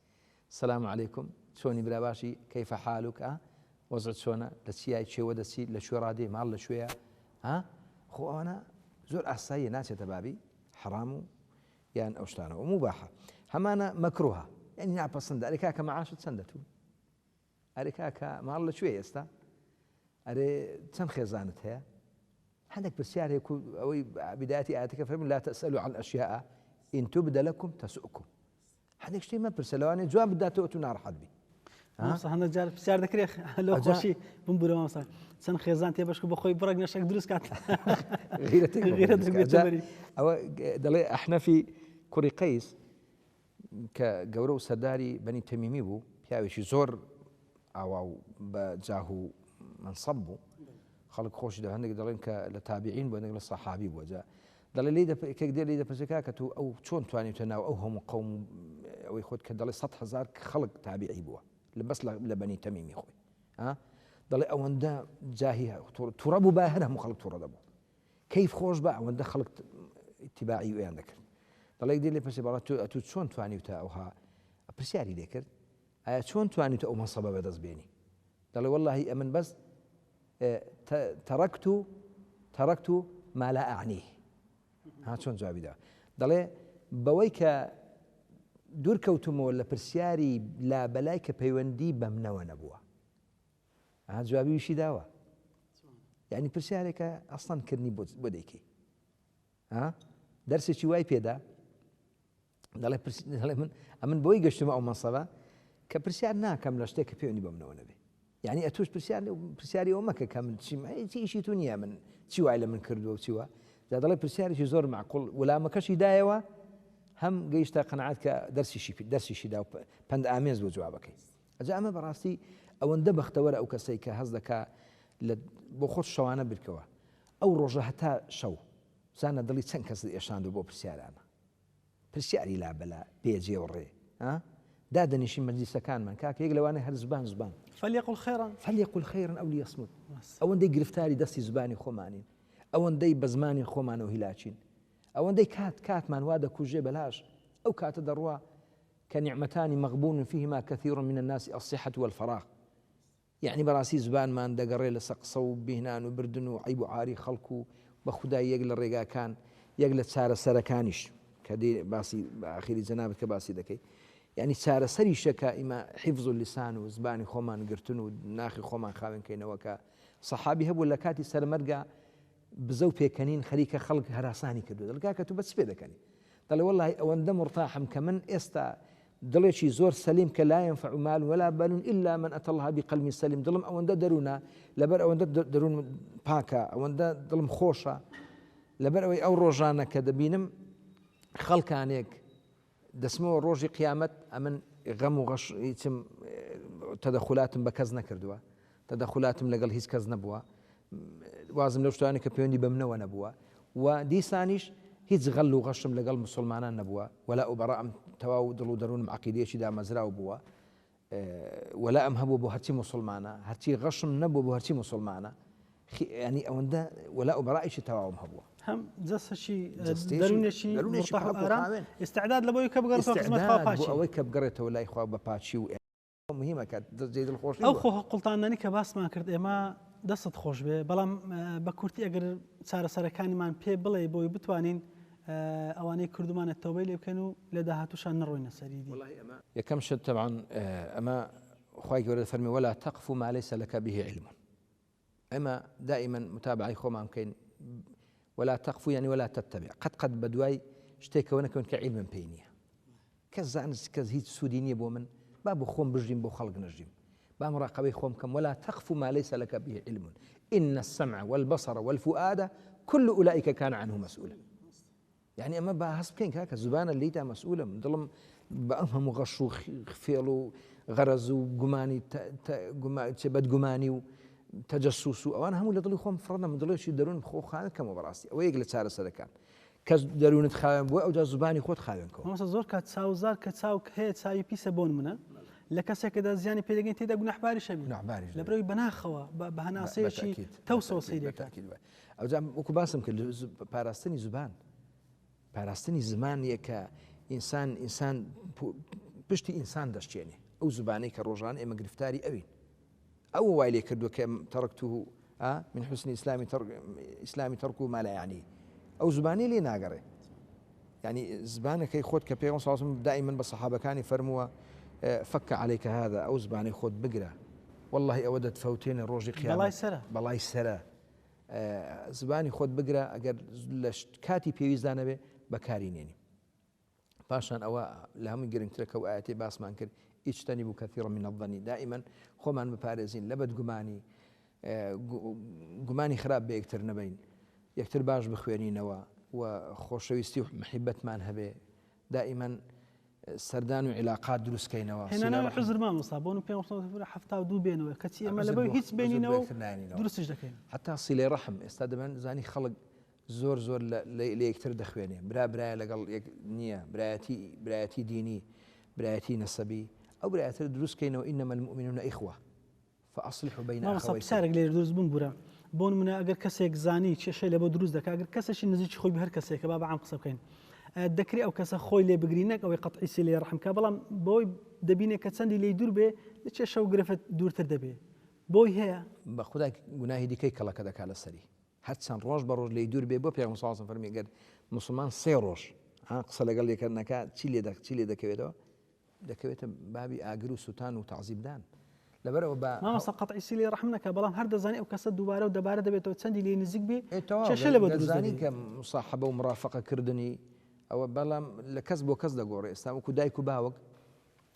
سلام علیکم چۆنی برا باشی کیف حالک ئا وەزعت چۆنە لە چیای چێوە دەچی لە کوێ ڕادێی ماڵ لە کوێیە ها خۆ ئەوانە زۆر ئاساییە ناچێتە بابی حەرام و یان ئەو شتانەوە موباحە هەمانە مەکروهە یعنی ناپەسەندە ئەرێ کاکە معاشت چەندە تو ئەرێ کاکە ماڵ لە کوێ ئێستا ئەرێ چەند خێزانت هەیە هەندێک پرسیار هەیە ئەوەی بدایەتی ئاەتەکە فەرموو لا تسألوا عن أشياء إن تبد لكم تسؤكم هەندێک شتی مەپرسە لەوانەیە جواب بداتەوە تو ناڕەحەت بی. مامۆستا هەندێک جار پرسیار دەکرێت لەو خۆشی بمبورە مامۆستا چەند خێزان تێ بەشکو بەخۆی بڕێک نەشەک دروست کات ئەوە دەڵێ ئەحنەفی کوڕی قەیس کە گەورە و سەرداری بەنی تەمیمی بوو پیاوێکی زۆر ئاوا و بە جاه و منسەب بوو خەڵک خۆشی دە هەندێک دەڵێن کە لە تابعین بۆ هەندێک لە سەحابی بووە جا دەڵێ لێی دەپ کەک دێ لێی دەپرسێ کاکە تۆ ئەو چۆن توانیوتە ناو ئەو هەموو قەوم و ئەوەی خۆت کە دەڵێ 100,000 خەڵک تابعی بووە لە بەس لە بەنی تەمیمی خۆی ها دەڵێ ئەوەندە جاهی تووڕە بوو با هەر هەموو خەڵک تووڕە دەبوو کەیف خۆش بە ئەوەندە خەڵک ئیتیباعی ویان دەکرد دەڵێ دێ لێ پرسێ بەڵا تۆ ئەتوو چۆن توانیوتە ئەوها پرسیاری لێ کرد ئایا چۆن توانیوتە ئەو مەنسەبە بەدەست بێنی دەڵێ واللهی ئەمن بەس ترکت ترکت ما لا اعنیه ها چۆن جوابی دا دەڵێ بەوەی کە دوور کەوتمەوە لە پرسیاری لابەلای کە پەیوەندی بەمنەوە نەبووە ها جوابی ویشی داوە یعنی پرسیارێکە ئەسڵەن کردنی بۆ دەیکەی ها دەرسێکی وای پێدا دەڵێ دەڵێ من ئەمن بۆی گەشتمە ئەو مەنسەبە کە پرسیار ناکەم لە شتێک کە پەیوەندی بە منەوە نەبێ یعنی ئەتوش پرسیار پرسیاری ئەو مەکە کە من چیم چی ئیشی تو نییە من چی وای لە من کردووە و چیوە جا دەڵێ پرسیارێکی زۆر معقول وەلامەکەشی دایەوە هەم گەیشتە قەناعەت کە دەرسیشی دەرسیشی دا و پەند ئامێز بۆ جوابەکەی ئەجا ئەمە بەڕاستی ئەوەندە بەختەوەرە ئەو کەسەی کە هەست دەکا لە بۆ خۆت شەوانە بیرکەوە ئەو ڕۆژە هەتا شەو زانە دڵی چەند کەست ئێشاندوە بۆ پرسیارانە پرسیاری لابەلا بێ جێ و ڕێ ها دادەنیشین مەجلیسەکانمان کاکە یەک لەوانەیە هەر زبان زبان فلیقل خیرا فلیقل خیرا او لیصمت ئەوەندەی گرفتاری دەستی زبانی خۆمانین ئەوەندەی بە زمانی خۆمانەوە هیلاچین ئەوەندەی کات کاتمان وا دەکوژێ بەلاش ئەو کاتە دەڕوا کە نیعمەتانی مەغبون فیهما کثیر من الناس الصحة والفراغ یەعنی بەڕاستی زبانمان دەگەڕێ لەسە قسە و بیهنان و بردن و عەیب و عاری خەڵک و بە خودای یەک لە ڕێگاکان یەک لە چارەسەرەکانیش کە دێ باسی بە ئاخیری جەنابت کە باسی دەکەی یعنی چارەسەریشە کە ئیمە حفظ اللسان و زبانی خۆمان گرتن و ناخی خۆمان خاوێن کەینەوە کە سەحابی هەبوو لە کاتی سەرمەرگا بزە و پێکەنین خەریکە خەڵک هەراسانی کردو دەڵێ کاکە تو بە چ پێ دەکەنی دەڵێ وەڵاهی ئەوەندە مورتاحم کە من ئێستا دڵێکی زۆر سەلیم کە لا ينفع مال ولا بنون إلا من أتى الله بقلب سليم دڵم ئەوەندە دەروونە لەبەر ئەوەندە دەروون پاکە ئەوەندە دڵم خۆشە لەبەر ئەوەی ئەو ڕۆژانە کە دەبینم خەڵکانێک دەچمەوە ڕۆژی قیامەت ئەمن غەم و غەش هیچم تەدەخولاتم بە کەس نەکردووە تەدەخولاتم لەگەڵ هیچ کەس نەبووە وازم لەو شتانە کە پەیوەندی بە منەوە نەبووە و دیسانیش هیچ غەل و غەشم لەگەڵ مسلمانان نەبووە وەلا و بەڕام تەواو دڵ و دەروونم عقیدەیەکی دامەزراو بووە وەلائم هەبوو بۆ هەرچی موسڵمانە هەرچی غەشم نەبوو بۆ هەرچی موسڵمانە ینی ئەوەندە وەلا و بەڕایشی تەواوم هەبووە هەم جەستەشی دەروونێکی دەروونێکی مرتاح و پاک و ئارام خاوێن. استعداد لەبۆی کە بگەڕێتەوە خزمەت خوا استعداد بۆ پاکی ئەوەی کە بگەڕێتەوە لای خوا بە پاکی و مهمە کە جێی دڵخۆشی ئەو بووە. خۆ قوڵتاندنەی کە باسمان کرد ئێمە دەستت خۆش بێ بەڵام بە کورتی ئەگەر چارەسەرەکانیمان پێ بڵێ بۆی بتوانین ئەوانەی کردومانە تەوبەی لێ بکەن و لە داهاتووشان نەڕۆینە سەری دی. یەکەم شت تەبعەن ئەمە خوای گەورە دەفەرمێ ولا تقف ما ليس لك به علم ئێمە دائما متابعەی خۆمان بکەین ولا تقف یعنی ولا تتبع قەت قەت بەدوای شتێکەوە نەکەون کە عیلمم پێی نییە. کەس زانست کەس هیچ سوودی نییە بۆ من، با بۆ خۆم بژیم بۆ خەڵک نەژیم. با مراقەبەی خۆم بکەم، ولا تقف ما ليس لك به علم إن السمع والبصر والفؤاد كل أولئك كان عنه مسؤولا. یعنی ئەمە با هەست بکەین کاکە زبانە لیدا مەسئولم دڵم بە ئەم هەموو غەش و فێڵ و غەرەز و گومانی چ بەدگومانی و تەجەسوس و ئەوان هەموو لە دڵی خۆم فڕنە من دڵێکی دەروون خۆ خانە کەمەوە بەڕاستی ئەوە یەک لە چارەسەرەکان کەس دەروونت خاوێن بووە ئەوجا زبانی خۆت خاوێن کەوە. مامۆستا زۆر کات چاوزار کە چاو هەیە چاوی پیسە بۆ نمونە لە کەسێکدا زیانی پێدەگەین تێدا گوناحباریش هەبی گوناحباریش دەبێت. لەبەرئەوەی بەناخەوە بە هەناسەیەکی تەوسەوە سەیری ئەکات. بەتاکید وایە. ئەوجا وەکو باسم کرد پاراستنی زبان پاراستنی زمان یە کە ئینسان ئینسان پشتی ئینسان دەشکێنێ ئەو زبانەی کە ڕۆژان ئێمە گرفتاری ئەوین ئەو وای لێ کردووە کە تەرکته من حسن ئیسلامی ئیسلامی تەرک و ما لا یعنی ئەو زبانی لێ ناگەڕێ یعنی زبانەکەی خۆت کە پێغەمبەر صلی الله علیه و دائما بە سەحابەکانی فەرمووە فك عليك هذا ئەو زبانەی خۆت بگرە والله ئەوە دەتفەوتێنێ ڕۆژی قیامەت بەڵای سەرە بەڵای سەرە زبانی خۆت بگرە ئەگەر لە کاتی پێویستدا نەبێ بەکاری نێنی پاشان ئەوە لە هەمووی گرنگترە کە ئاەتی باسمان کرد اجتنبوا كثيرا من الظن دائما خۆمان بپارێزین لە بەدگومانی گومانی خراپ بە یەکتر نەبین یەکتر باش بخوێنینەوە و خۆشەویستی و محیبەتمان هەبێ دائما سەردان و عیلاقات دروست کەینەوە. هێنانەوەی عوزر مامۆستا بۆ 572 بێنەوە کەچی ئێمە لەبەر هیچ بێنینەوە دروستیش دەکەین. حتا سیلەی ڕەحم ئێستا دەبەن زانی خەڵک زۆر زۆر لە یەکتر دەخوێنێ برا برایە لەگەڵ یەک نییە برایەتی برایەتی دینی برایەتی نەسەبی ئەو برایەتر دروست کەینەوە إنما المؤمنون إخوة فأصلحوا بين مامۆستا أخويكم. پرسیارێک لێرە دروست بمبورە بۆ نمونە ئەگەر کەسێک زانی کێشەی لەبۆ دروست دەکا ئەگەر کەسێکی نزیکی خۆی بێ هەر کەسێکە با بە عام قسە بکەین دەکرێ ئەو کەسە خۆی لێ بگری نەک ئەوەی قەتعی سیلەی ڕەحم کا بەڵام بەوەی دەبینێ کە چەندی لێی دوور بێ لە کێشە و گرفت دوورتر دەبێ بۆی هەیە. بە خودا گوناهی دیکەی کەڵەکە دەکا لەسەری هەرچەند ڕۆژ بە ڕۆژ لێی دوور بێ بۆ پێغەمبەر صلی اللە علیه و سلم فەرمی گەر موسڵمان سێ ڕۆژ قسە لەگەڵ یەکەر نەکا چی لێ چی لێ دەکەوێتەوە دەکەوێتە بابی ئاگر و سوتان و تەعزیبدان لەبەرئەوە با مامۆستا قەتعی سیلەی ڕەحم نەکا بەڵام هەر دەزانی ئەو کەسە دووبارە و دەبارە دەبێتەوە چەندی لێی نزیک بێ ئێ تەواو کێشە لەبۆ دروست دەزانی دەبێ. کە موساحەبە و مڕافەقە کردنی ئەوە بەڵام لە کەس بۆ کەس دەگۆڕێ ئێستا وەکو دایک و باوک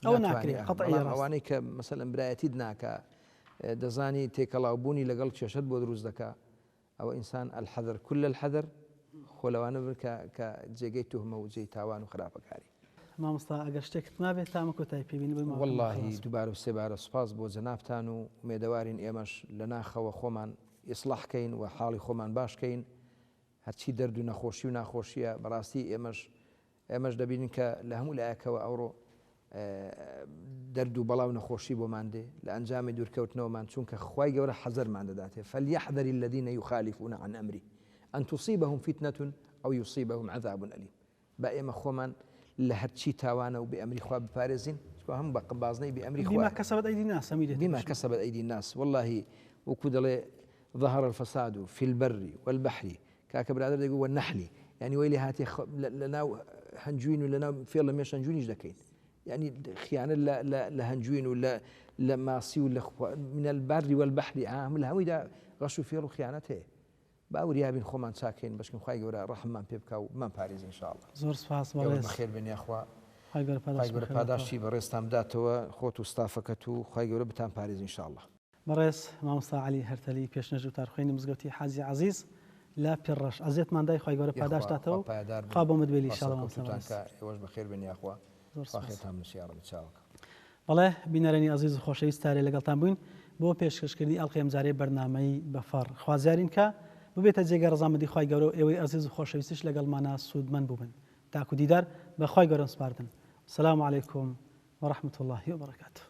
ئەوە ناتوانێ ناکرێ ئەه، قەتعی بەڵام ڕاست. ئەوانەی کە مەسەلەن برایەتیت ناکا دەزانی تێکەڵاو بوونی لەگەڵ کێشەت بۆ دروست دەکا ئەوە ئینسان الحذر كل الحذر خۆ لەوانە بن کە کە جێگەی توهمە و جێی تاوان و خراپەکاری. مامۆستا ئەگەر شتێکت مابێت تا ئەمە کۆتایی پێ بینی بۆی ماوەکەمان وەڵاهی خەڵاس بوو. دووبارە و سێبارە سوپاس بۆ جەنابتان و ئومێدەوارین ئێمەش لە ناخەوە خۆمان ئیسڵاح کەین و حاڵی خۆمان باش کەین هەرچی دەرد و نەخۆشی و ناخۆشیە بەڕاستی ئێمەش ئێمەش دەبینین کە لە هەموو لایەکەوە ئەوڕۆ دەرد و بەڵا و نەخۆشی بۆمان دێ لە ئەنجامی دوورکەوتنەوەمان چونکە خوای گەورە حەزەرمان دەداتێ فلیحذر الذین یخالفون عن امره ان تصیبهم فتنة او یصیبهم عذاب الیم با ئێمە خۆمان لە هەرچی تاوانە و بێ ئەمری خوا بپارێزین چونکە هەموو بە بازنەی بێ ئەمری بما خوایە کەسەبەت ئەیدی الناس هەمووی دێتە بما پێش. کەسەبەت ئەیدی الناس واللهی وەکو دەڵێ ظهر الفساد فی البر والبحر کاکە برادەر دەیگوت والنحل یانی وەی لێ هاتێ لە ناو هەنجوین و لە ناو فێڵ لە مێش هەنجوینیش دەکەین یعنی خیانەت لە لە لە هەنجوین و لە لە ماسی و لە من البر والبحر عام لە هەموویدا غەش و فێڵ و خیانەت هەیە با وریا بین خۆمان چاکەین بەشکم خوای گەورە ڕەحممان پێ بکا و بمان پارێزی ان شاء اللە. زۆر سوپاس ئێوەش بەڕێز. بەخێر بێن یاخوا خوای گەورە خوای پاداشت گەورە بەخێر پاداشتی باتەوە. بەڕێزتان بداتەوە خۆت و ستافەکەت و خوای گەورە بتان پارێزی ان شاء اللە. بەڕێز مامۆستا عەلی هەرتەلی پێشنوێژ وتارخوێنی مزگەوتی حاجی عەزیز لە پیڕڕەش ئەزیەتمان دای خوای گەورە یاخوا پاداشت خوا داتەوە و پایەدار بن خوا بۆمت بێلی خوا ئیشاڵڵە مامۆستا سەرکەوتووتان بەڕێز. کا ئێوەش بەخێر بێن یاخوا زۆر خوا سوپاس. خێرتان بنووسێ یاڕەبی چاوەکەم. بەڵێ بینەرانی ئەزیز و خۆشەویست تارێ لەگەڵتان بووین بۆ پێشکەشکردنی ئەڵقەی ئەمجارەی بەرنامەی بەفەڕ. خوازیارین کە ببێتە جێگای ڕەزامەندی خوای گەورە و ئێوەی ئەزیز و خۆشەویستیش لەگەڵمانا سوودمەند بووبن. تاکو دیدار بە خوای گەورەم سپاردن. سلام علیکم ورحمة اللە وبرکاته.